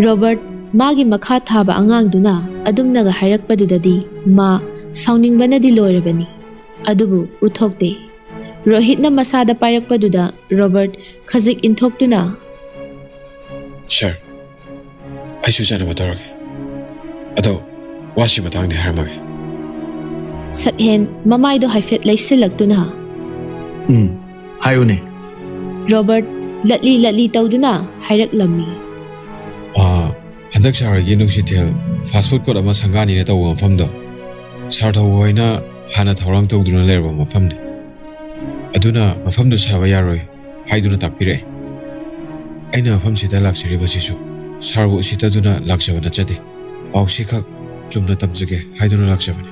ꯔꯣꯕꯔꯠ ꯃꯥꯒꯤ ꯃꯈꯥ ꯊꯥꯕ ꯑꯉꯥꯡꯗꯨꯅ ꯑꯗꯨꯝꯅꯒ ꯍꯥꯏꯔꯛꯄꯗꯨꯗꯗꯤ ꯃꯥ ꯁꯥꯎꯅꯤꯡꯕꯅꯗꯤ ꯂꯣꯏꯔꯕꯅꯤ꯫ ꯑꯗꯨꯕꯨ ꯎꯠꯊꯣꯛꯇꯦ꯫ ꯔꯣꯍꯤꯠꯅ ꯃꯁꯥꯗ ꯄꯥꯏꯔꯛꯄꯗꯨꯗ ꯔꯣꯕꯔꯠ ꯈꯖꯤꯛ ꯏꯟꯊꯣꯛꯇꯨꯅ, "ꯁꯥꯔ, ꯑꯩꯁꯨ ꯆꯠꯅꯕ ꯇꯧꯔꯒꯦ꯫ ꯑꯗꯣ ꯋꯥꯁꯤ ꯃꯇꯥꯡꯗꯤ ꯍꯥꯏꯔꯝꯃꯒꯦ꯫" ꯁꯛꯍꯦꯟ ꯃꯃꯥꯏꯗꯣ ꯍꯥꯏꯐꯦꯠ ꯂꯩꯁꯤꯜꯂꯛꯇꯨꯅ, "ꯎꯝ, ꯍꯥꯏꯌꯨꯅꯦ꯫" ꯔꯣꯕꯔꯠ ꯂꯠꯂꯤ ꯂꯠꯂꯤ ꯇꯧꯗꯨꯅ ꯍꯥꯏꯔꯛꯂꯝꯃꯤ꯫ "ꯑꯥ, ꯍꯟꯗꯛ ꯁꯥꯔ ꯍꯣꯏꯒꯤ ꯅꯨꯡꯁꯤꯊꯦꯜ ꯐꯥꯁ ꯐꯨꯗ ꯀꯣꯔꯠ ꯑꯃ ꯁꯪꯒꯥꯅꯤꯅ ꯇꯧꯕ ꯃꯐꯝꯗꯣ, ꯁꯥꯔ ꯊꯧꯕ ꯍꯣꯏꯅ ꯍꯥꯟꯅ ꯊꯧꯔꯥꯡ ꯇꯧꯗꯨꯅ ꯂꯩꯔꯕ ꯃꯐꯝꯅꯤ꯫ ꯑꯗꯨꯅ ꯃꯐꯝꯗꯨ ꯁꯥꯕ ꯌꯥꯔꯣꯏ ꯍꯥꯏꯗꯨꯅ ꯇꯥꯛꯄꯤꯔꯛꯑꯦ꯫ ꯑꯩꯅ ꯃꯐꯝꯁꯤꯗ ꯂꯥꯛꯆꯔꯤꯕꯁꯤꯁꯨ ꯁꯥꯔꯕꯨ ꯎꯁꯤꯠꯇꯗꯨꯅ ꯂꯥꯛꯆꯕ ꯅꯠꯆꯗꯦ꯫ ꯄꯥꯎꯁꯤ ꯈꯛ ꯆꯨꯝꯅ ꯇꯝꯖꯒꯦ ꯍꯥꯏꯗꯨꯅ ꯂꯥꯛꯆꯕꯅꯤ꯫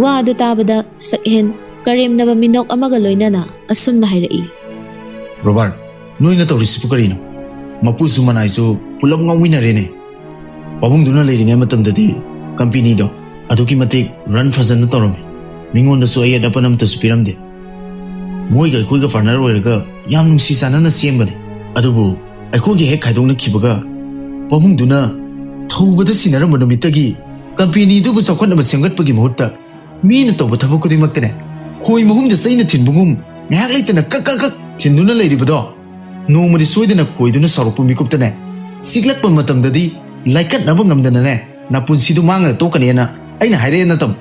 ꯋꯥ ꯑꯗꯨ ꯇꯥꯕꯗ ꯁꯛꯍꯦꯟ ꯀꯔꯦꯝꯅꯕ ꯃꯤꯅꯣꯛ ꯑꯃꯒ ꯂꯣꯏꯅꯅ ꯑꯁꯨꯝꯅ ꯍꯥꯏꯔꯛꯏ꯫ ꯔꯣꯕꯥꯔꯠ, ꯅꯣꯏꯅ ꯇꯧꯔꯤꯁꯤꯕꯨ ꯀꯔꯤꯅꯣ? ꯃꯄꯨꯁꯨ ꯃꯅꯥꯏꯁꯨ ꯄꯨꯂꯞ ꯉꯥꯎꯃꯤꯟꯅꯔꯦꯅꯦ꯫ ꯄꯥꯕꯨꯡꯗꯨꯅ ꯂꯩꯔꯤꯉꯩ ꯃꯇꯝꯗꯗꯤ ꯀꯝꯄꯦꯅꯤꯗꯣ ꯑꯗꯨꯛꯀꯤ ꯃꯇꯤꯛ ꯔꯟ ꯐꯖꯅ ꯇꯧꯔꯝꯃꯤ꯫ ꯃꯤꯉꯣꯟꯗꯁꯨ ꯑꯌꯦꯠ ꯑꯄꯟ ꯑꯃꯠꯇꯁꯨ ꯄꯤꯔꯝꯗꯦ꯫ ꯃꯣꯏꯒ ꯑꯩꯈꯣꯏꯒ ꯄꯥꯔꯠꯅꯔ ꯑꯣꯏꯔꯒ ꯌꯥꯝ ꯅꯨꯡꯁꯤ ꯆꯥꯟꯅꯅ ꯁꯦꯝꯕꯅꯤ꯫ ꯑꯗꯨꯕꯨ ꯑꯩꯈꯣꯏꯒꯤ ꯍꯦꯛ ꯈꯥꯏꯗꯣꯛꯅꯈꯤꯕꯒ ꯄꯥꯕꯨꯡꯗꯨꯅ ꯊꯧꯕꯗ ꯁꯤꯟꯅꯔꯝꯕ ꯅꯨꯃꯤꯠꯇꯒꯤ ꯀꯝꯄꯦꯅꯤꯗꯨꯕꯨ ꯆꯥꯎꯈꯠꯅꯕ ꯁꯦꯝꯒꯠꯄꯒꯤ ꯃꯍꯨꯠꯇ ꯃꯤꯅ ꯇꯧꯕ ꯊꯕꯛ ꯈꯨꯗꯤꯡꯃꯛꯇꯅꯦ, ꯈꯣꯏ ꯃꯍꯨꯝꯗ ꯆꯩꯅ ꯊꯤꯟꯕꯒꯨꯝ ꯉꯥꯏꯍꯥꯛ ꯂꯩꯇꯅ ꯀꯛ ꯀꯛ ꯀꯛ ꯊꯤꯟꯗꯨꯅ ꯂꯩꯔꯤꯕꯗꯣ, ꯅꯣꯡꯃꯗꯤ ꯁꯣꯏꯗꯅ ꯈꯣꯏꯗꯨꯅ ꯁꯥꯎꯔꯛꯄ ꯃꯤꯀꯨꯞꯇꯅꯦ, ꯆꯤꯛꯂꯛꯄ ꯃꯇꯝꯗꯗꯤ ꯂꯥꯏꯀꯠꯅꯕ ꯉꯝꯗꯅꯅꯦ, ꯅꯄꯨꯟꯁꯤꯗꯨ ꯃꯥꯡꯉꯒ ꯇꯣꯛꯀꯅꯤꯅ ꯑꯩꯅ ꯍꯥꯏꯔꯛꯑꯦ ꯅꯇꯝ꯫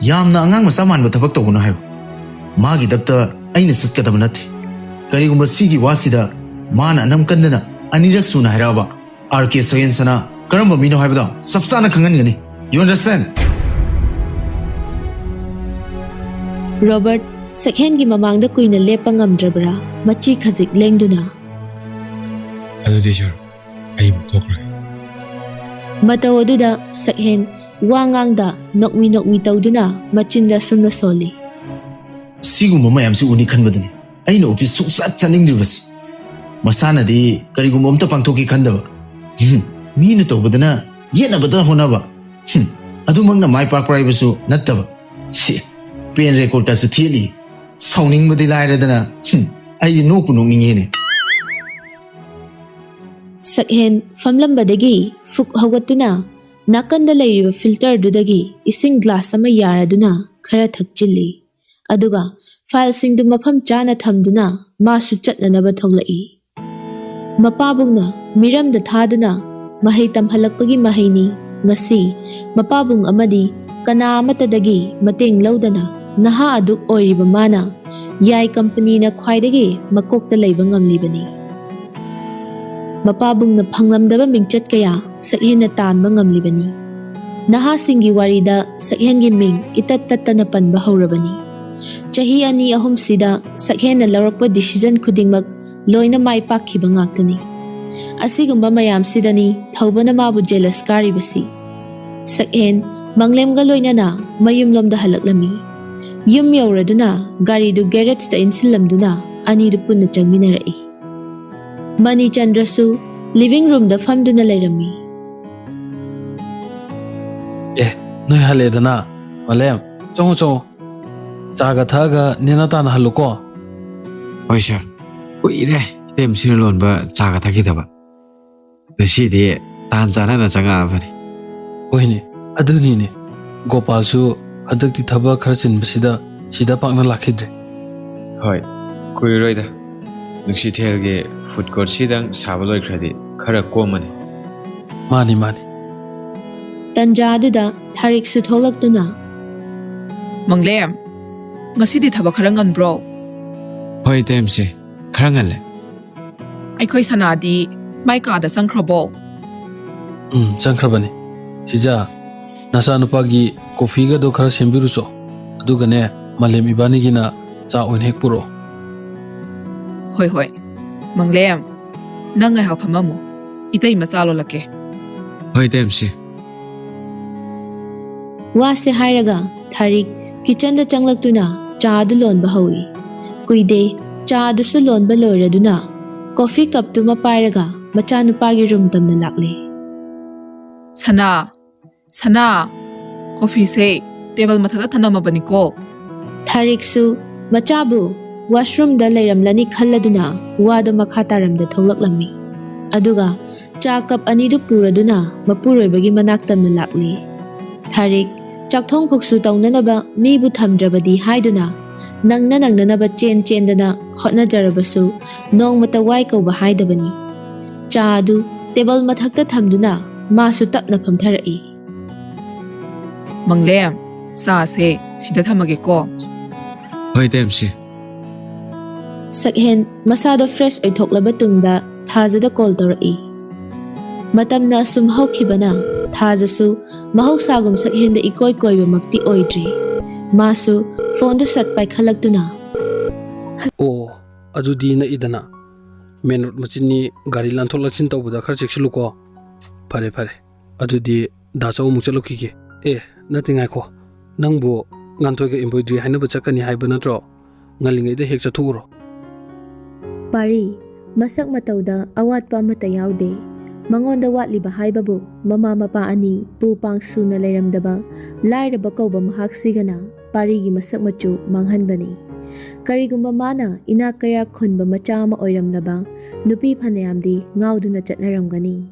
ꯌꯥꯝꯅ ꯑꯉꯥꯡ ꯃꯆꯥ ꯃꯥꯟꯕ ꯊꯕꯛ ꯇꯧꯒꯅꯨ ꯍꯥꯏꯌꯨ꯫ ꯃꯥꯒꯤ ꯗꯞꯇ ꯑꯩꯅ ꯆꯠꯀꯗꯕ ꯅꯠꯇꯦ꯫ ꯀꯔꯤꯒꯨꯝꯕ ꯁꯤꯒꯤ ꯋꯥꯁꯤꯗ ꯃꯥꯅ ꯑꯅꯝ ꯀꯟꯗꯅ ꯑꯅꯤꯔꯛ ꯁꯨꯅ ꯍꯥꯏꯔꯛꯑꯕ, ꯑꯥꯔ ꯀꯦ ꯁꯌꯦꯟꯁꯅ ꯀꯔꯝꯕ ꯃꯤꯅꯣ ꯍꯥꯏꯕꯗꯣ ꯆꯞ ꯆꯥꯅ ꯈꯪꯍꯟꯒꯅꯤ꯫ You understand? ꯔꯣꯕꯔꯠ ꯁꯛꯍꯦꯟꯒꯤ ꯃꯃꯥꯡꯗ ꯀꯨꯏꯅ ꯂꯦꯞꯄ ꯉꯝꯗ꯭ꯔꯕ꯭ꯔꯥ, ꯃꯆꯤ ꯈꯖꯤꯛ ꯂꯦꯡꯗꯨꯅ꯫ ꯑꯗꯨꯗꯤ ꯁꯥꯔ, ꯑꯩ ꯑꯃꯨꯛ ꯊꯣꯛꯈ꯭ꯔꯒꯦ꯫ ꯃꯇꯧ ꯑꯗꯨꯗ ꯁꯛꯍꯦꯟ ꯋꯥ ꯉꯥꯡꯗ ꯅꯣꯛꯃꯤ ꯅꯣꯛꯃꯤ ꯇꯧꯗꯨꯅ ꯃꯆꯤꯟꯗ ꯑꯁꯨꯝꯅ ꯁꯣꯜꯂꯤ꯫ ꯁꯤꯒꯨꯝꯕ ꯃꯌꯥꯝꯁꯤ ꯎꯅꯤ ꯈꯟꯕꯗꯅꯤ ꯑꯩꯅ ꯑꯣꯐꯤꯁ ꯁꯨꯡꯆꯠ ꯆꯠꯅꯤꯡꯗ꯭ꯔꯤꯕꯁꯤ꯫ ꯃꯁꯥꯅꯗꯤ ꯀꯔꯤꯒꯨꯝꯕ ꯑꯝꯇ ꯄꯥꯡꯊꯣꯛꯀꯦ ꯈꯟꯗꯕ꯫ ꯍꯝ, ꯃꯤꯅ ꯇꯧꯕꯗꯅ ꯌꯦꯠꯅꯕꯗ ꯍꯣꯠꯅꯕ꯫ ꯍꯝ, ꯑꯗꯨꯃꯛꯅ ꯃꯥꯏ ꯄꯥꯛꯄ꯭ꯔꯥ ꯍꯥꯏꯕꯁꯨ ꯅꯠꯇꯕ꯫ ꯁꯤ, ꯄꯦꯟ ꯔꯦꯀꯣꯔꯗꯀꯁꯨ ꯊꯦꯠꯂꯤ꯫ ꯁꯥꯎꯅꯤꯡꯕꯗꯤ ꯂꯥꯏꯔꯗꯅ, ꯍꯝ, ꯑꯩꯗꯤ ꯅꯣꯛꯄꯨ ꯅꯣꯛꯅꯤꯡꯉꯦꯅꯦ꯫ ꯁꯛꯍꯦꯟ ꯐꯝꯂꯝꯕꯗꯒꯤ ꯐꯨꯛ ꯍꯧꯒꯠꯇꯨꯅ ꯅꯥꯀꯟꯗ ꯂꯩꯔꯤꯕ ꯐꯤꯜꯇꯔꯗꯨꯗꯒꯤ ꯏꯁꯤꯡ ꯒ꯭ꯂꯥꯁ ꯑꯃ ꯌꯥꯔꯗꯨꯅ ꯈꯔ ꯊꯛꯆꯤꯜꯂꯤ꯫ ꯑꯗꯨꯒ ꯐꯥꯏꯜꯁꯤꯡꯗꯨ ꯃꯐꯝ ꯆꯥꯅ ꯊꯝꯗꯨꯅ ꯃꯥꯁꯨ ꯆꯠꯅꯅꯕ ꯊꯣꯛꯂꯛꯏ꯫ ꯃꯄꯥꯕꯨꯡꯅ ꯃꯤꯔꯝꯗ ꯊꯥꯗꯨꯅ ꯃꯍꯩ ꯇꯝꯍꯜꯂꯛꯄꯒꯤ ꯃꯍꯩꯅꯤ꯫ ꯉꯁꯤ ꯃꯄꯥꯕꯨꯡ ꯑꯃꯗꯤ ꯀꯅꯥ ꯑꯃꯠꯇꯗꯒꯤ ꯃꯇꯦꯡ ꯂꯧꯗꯅ ꯅꯍꯥ ꯑꯗꯨꯛ ꯑꯣꯏꯔꯤꯕ ꯃꯥꯅ ꯌꯥꯏ ꯀꯝꯄꯅꯤꯅ ꯈ꯭ꯋꯥꯏꯗꯒꯤ ꯃꯀꯣꯛꯇ ꯂꯩꯕ ꯉꯝꯂꯤꯕꯅꯤ꯫ ꯃꯄꯥꯕꯨꯡꯅ ꯐꯪꯂꯝꯗꯕ ꯃꯤꯡꯆꯠ ꯀꯌꯥ ꯁꯛꯍꯦꯟꯅ ꯇꯥꯟꯕ ꯉꯝꯂꯤꯕꯅꯤ꯫ ꯅꯍꯥꯁꯤꯡꯒꯤ ꯋꯥꯔꯤꯗ ꯁꯛꯍꯦꯟꯒꯤ ꯃꯤꯡ ꯏꯇꯠ ꯇꯠꯇꯅ ꯄꯟꯕ ꯍꯧꯔꯕꯅꯤ꯫ ꯆꯍꯤ ꯑꯅꯤ ꯑꯍꯨꯝꯁꯤꯗ ꯁꯛꯍꯦꯟꯅ ꯂꯧꯔꯛꯄ ꯗꯤꯁꯤꯖꯟ ꯈꯨꯗꯤꯡꯃꯛ ꯂꯣꯏꯅ ꯃꯥꯏ ꯄꯥꯛꯈꯤꯕ ꯉꯥꯛꯇꯅꯤ꯫ ꯑꯁꯤꯒꯨꯝꯕ ꯃꯌꯥꯝꯁꯤꯗꯅꯤ ꯊꯧꯕꯅ ꯃꯥꯕꯨ ꯖꯦꯂꯁ ꯀꯥꯔꯤꯕꯁꯤ꯫ ꯁꯛꯍꯦꯟ ꯃꯪꯂꯦꯝꯒ ꯂꯣꯏꯅꯅ ꯃꯌꯨꯝꯂꯣꯝꯗ ꯍꯜꯂꯛꯂꯝꯃꯤ꯫ ꯌꯨꯝ ꯌꯧꯔꯗꯨꯅ ꯒꯥꯔꯤꯗꯨ ꯒꯦꯔꯦꯖꯇ ꯏꯟꯁꯤꯜꯂꯝꯗꯨꯅ ꯑꯅꯤꯗꯨ ꯄꯨꯟꯅ ꯆꯪꯃꯤꯟꯅꯔꯛꯏ꯫ ꯃꯅꯤꯆꯟꯗ꯭ꯔꯁꯨ ꯂꯤꯚꯤꯡ ꯔꯨꯝꯗ ꯐꯝꯗꯨꯅ ꯂꯩꯔꯝꯃꯤ꯫ ꯑꯦ, ꯅꯣꯏ ꯍꯜꯂꯛꯑꯦꯗꯅ꯫ ꯃꯂꯦꯝ, ꯆꯪꯉꯣ ꯆꯪꯉꯣ꯫ ꯆꯥꯒ ꯊꯛꯑꯒ ꯅꯦꯅ ꯇꯥꯅ ꯍꯜꯂꯨꯀꯣ꯫ ꯍꯣꯏ ꯁꯥꯔ, ꯀꯨꯏꯔꯦ ꯏꯇꯩꯃꯁꯤꯅ ꯂꯣꯟꯕ ꯆꯥꯒ ꯊꯛꯈꯤꯗꯕ꯫ ꯉꯁꯤꯗꯤ ꯇꯥꯟ ꯆꯥꯅꯅ ꯆꯪꯉꯛꯑꯕꯅꯤ꯫ ꯍꯣꯏꯅꯦ, ꯑꯗꯨꯅꯤꯅꯦ꯫ ꯒꯣꯄꯥꯜꯁꯨ ꯍꯟꯗꯛꯇꯤ ꯊꯕꯛ ꯈꯔ ꯆꯤꯟꯕꯁꯤꯗ ꯁꯤꯗ ꯄꯥꯛꯅ ꯂꯥꯛꯈꯤꯗ꯭ꯔꯦ꯫ ꯍꯣꯏ, ꯀꯨꯏꯔꯣꯏꯗ꯫ ꯅꯨꯡꯁꯤꯊꯦꯜꯒꯤ ꯐꯨꯗ ꯀꯣꯔꯠꯁꯤꯗꯪ ꯁꯥꯕ ꯂꯣꯏꯈ꯭ꯔꯗꯤ ꯈꯔ ꯀꯣꯝꯃꯅꯤ꯫ ꯃꯥꯅꯤ ꯃꯥꯅꯤ꯫ ꯇꯟꯖꯥ ꯑꯗꯨꯗ ꯊꯥꯔꯤꯛꯁꯨ ꯊꯣꯛꯂꯛꯇꯨꯅ, ꯃꯪꯂꯦꯝ, ꯉꯁꯤꯗꯤ ꯊꯕꯛ ꯈꯔ ꯉꯟꯕ꯭ꯔꯣ? ꯍꯣꯏ ꯏꯇꯩꯃꯁꯦ, ꯈꯔ ꯉꯜꯂꯦ꯫ ꯑꯩꯈꯣꯏ ꯁꯅꯥꯗꯤ ꯃꯥꯏ ꯀꯥꯗ ꯆꯪꯈ꯭ꯔꯕꯣ? ꯎꯝ, ꯆꯪꯈ꯭ꯔꯕꯅꯤ꯫ ꯁꯤꯖꯥ, ꯅꯆꯥꯅꯨꯄꯥꯒꯤ ꯀꯣꯐꯤꯒꯗꯣ ꯈꯔ ꯁꯦꯝꯕꯤꯔꯨꯆꯣ꯫ ꯑꯗꯨꯒꯅꯦ, ꯃꯥꯂꯦꯝ ꯏꯕꯥꯅꯤꯒꯤꯅ ꯆꯥ ꯑꯣꯏꯅ ꯍꯦꯛ ꯄꯨꯔꯛꯑꯣ꯫ ꯍꯣꯏ ꯍꯣꯏ꯫ ꯃꯪꯂꯦꯝ, ꯅꯪ ꯉꯥꯏꯍꯥꯛ ꯐꯝꯃꯝꯃꯨ꯫ ꯏꯇꯩꯃ ꯆꯥ ꯂꯣꯜꯂꯛꯀꯦ꯫ ꯍꯣꯏ ꯏꯇꯩꯃꯁꯦ꯫ ꯋꯥꯁꯦ ꯍꯥꯏꯔꯒ ꯊꯥꯔꯤꯛ ꯀꯤꯆꯟꯗ ꯆꯪꯂꯛꯇꯨꯅ ꯆꯥ ꯑꯗꯨ ꯂꯣꯟꯕ ꯍꯧꯏ꯫ ꯀꯨꯏꯗꯦ, ꯆꯥ ꯑꯗꯨꯁꯨ ꯂꯣꯟꯕ ꯂꯣꯏꯔꯗꯨꯅ ꯀꯣꯐꯤ ꯀꯞꯇꯨꯃ ꯄꯥꯏꯔꯒ ꯃꯆꯥꯅꯨꯄꯥꯒꯤ ꯔꯨꯝ ꯇꯝꯅ ꯂꯥꯛꯂꯦ꯫ ꯁꯅꯥ, ꯁꯅꯥ, ꯀꯣꯐꯤꯁꯦ ꯇꯦꯕꯜ ꯃꯊꯛꯇ ꯊꯅꯝꯃꯕꯅꯤꯀꯣ꯫ ꯊꯥꯔꯤꯛꯁꯨ ꯃꯆꯥꯕꯨ ꯋꯥꯁꯔꯨꯝꯗ ꯂꯩꯔꯝꯂꯅꯤ ꯈꯜꯂꯗꯨꯅ ꯋꯥꯗꯣ ꯃꯈꯥ ꯇꯥꯔꯝꯗ ꯊꯣꯛꯂꯛꯂꯝꯃꯤ꯫ ꯑꯗꯨꯒ ꯆꯥ ꯀꯞ ꯑꯅꯤꯗꯨ ꯄꯨꯔꯗꯨꯅ ꯃꯄꯨꯔꯣꯏꯕꯒꯤ ꯃꯅꯥꯛ ꯇꯝꯅ ꯂꯥꯛꯂꯤ꯫ ꯊꯥꯔꯤꯛ ꯆꯥꯛꯊꯣꯡ ꯐꯨꯛꯁꯨ ꯇꯧꯅꯅꯕ ꯃꯤꯕꯨ ꯊꯝꯗ꯭ꯔꯕꯗꯤ ꯍꯥꯏꯗꯨꯅ ꯅꯪꯅ ꯅꯪꯅꯅꯕ ꯆꯦꯟ ꯆꯦꯟꯗꯅ ꯍꯣꯠꯅꯖꯔꯕꯁꯨ ꯅꯣꯡꯃꯇ ꯋꯥꯏ ꯀꯧꯕ ꯍꯥꯏꯗꯕꯅꯤ꯫ ꯆꯥ ꯑꯗꯨ ꯇꯦꯕꯜ ꯃꯊꯛꯇ ꯊꯝꯗꯨꯅ ꯃꯥꯁꯨ ꯇꯞꯅ ꯐꯝꯊꯔꯛꯏ꯫ ꯃꯪꯂꯦꯝ, ꯆꯥꯁꯦ ꯁꯤꯗ ꯊꯝꯃꯒꯦꯀꯣ꯫ ꯍꯣꯏ ꯏꯇꯩꯃꯁꯦ꯫ ꯁꯛꯍꯦꯟ ꯃꯁꯥꯗꯣ ꯐ꯭ꯔꯦꯁ ꯑꯣꯏꯊꯣꯛꯂꯕ ꯇꯨꯡꯗ ꯊꯥꯖꯗ ꯀꯣꯜ ꯇꯧꯔꯛꯏ꯫ ꯃꯇꯝꯅ ꯑꯁꯨꯝ ꯍꯧꯈꯤꯕꯅ ꯊꯥꯖꯁꯨ ꯃꯍꯧꯁꯥꯒꯨꯝ ꯁꯛꯍꯦꯟꯗ ꯏꯀꯣꯏ ꯀꯣꯏꯕꯃꯛꯇꯤ ꯑꯣꯏꯗ꯭ꯔꯤ꯫ ꯃꯥꯁꯨ ꯐꯣꯟꯗꯨ ꯁꯠ ꯄꯥꯏꯈꯠꯂꯛꯇꯨꯅ, ꯑꯣ, ꯑꯗꯨꯗꯤ ꯅꯛꯏꯗꯅ꯫ ꯃꯦꯟ ꯔꯣꯗ ꯃꯆꯤꯟꯅꯤ, ꯒꯥꯔꯤ ꯂꯥꯟꯊꯣꯛ ꯂꯥꯟꯁꯤꯟ ꯇꯧꯕꯗ ꯈꯔ ꯆꯦꯛꯁꯤꯜꯂꯨꯀꯣ꯫ ꯐꯔꯦ, ꯐꯔꯦ꯫ ꯑꯗꯨꯗꯤ ꯗꯥ ꯆꯧ ꯑꯃꯨꯛ ꯆꯠꯂꯨꯈꯤꯒꯦ꯫ ꯑꯦ, ꯅꯠꯇꯦ, ꯉꯥꯏꯈꯣ꯫ ꯅꯪꯕꯨ ꯉꯥꯟꯊꯣꯏꯒ ꯏꯝꯕ꯭ꯔꯣꯏꯗ꯭ꯔꯤ ꯍꯥꯏꯅꯕ ꯆꯠꯀꯅꯤ ꯍꯥꯏꯕ ꯅꯠꯇ꯭ꯔꯣ? ꯉꯜꯂꯤꯉꯩꯗ ꯍꯦꯛ ꯆꯠꯊꯣꯛꯎꯔꯣ꯫ ꯄꯥꯔꯤ, ꯃꯁꯛ ꯃꯇꯧꯗ ꯑꯋꯥꯠꯄ ꯑꯃꯠꯇ ꯌꯥꯎꯗꯦ꯫ ꯃꯉꯣꯟꯗ ꯋꯥꯠꯂꯤꯕ ꯍꯥꯏꯕꯕꯨ ꯃꯃꯥ ꯃꯄꯥ ꯑꯅꯤ, ꯄꯨ ꯄꯥꯡ ꯁꯨꯅ ꯂꯩꯔꯝꯗꯕ ꯂꯥꯏꯔꯕ ꯀꯧꯕ ꯃꯍꯥꯛꯁꯤꯒꯅ ꯄꯥꯔꯤꯒꯤ ꯃꯁꯛ ꯃꯆꯨ ꯃꯥꯡꯍꯟꯕꯅꯤ꯫ ꯀꯔꯤꯒꯨꯝꯕ ꯃꯥꯅ ꯏꯅꯥꯛ ꯀꯩꯔꯥꯛ ꯈꯨꯟꯕ ꯃꯆꯥ ꯑꯃ ꯑꯣꯏꯔꯝꯂꯕ, ꯅꯨꯄꯤ ꯐꯅꯌꯥꯝꯗꯤ ꯉꯥꯎꯗꯨꯅ ꯆꯠꯅꯔꯝꯒꯅꯤ꯫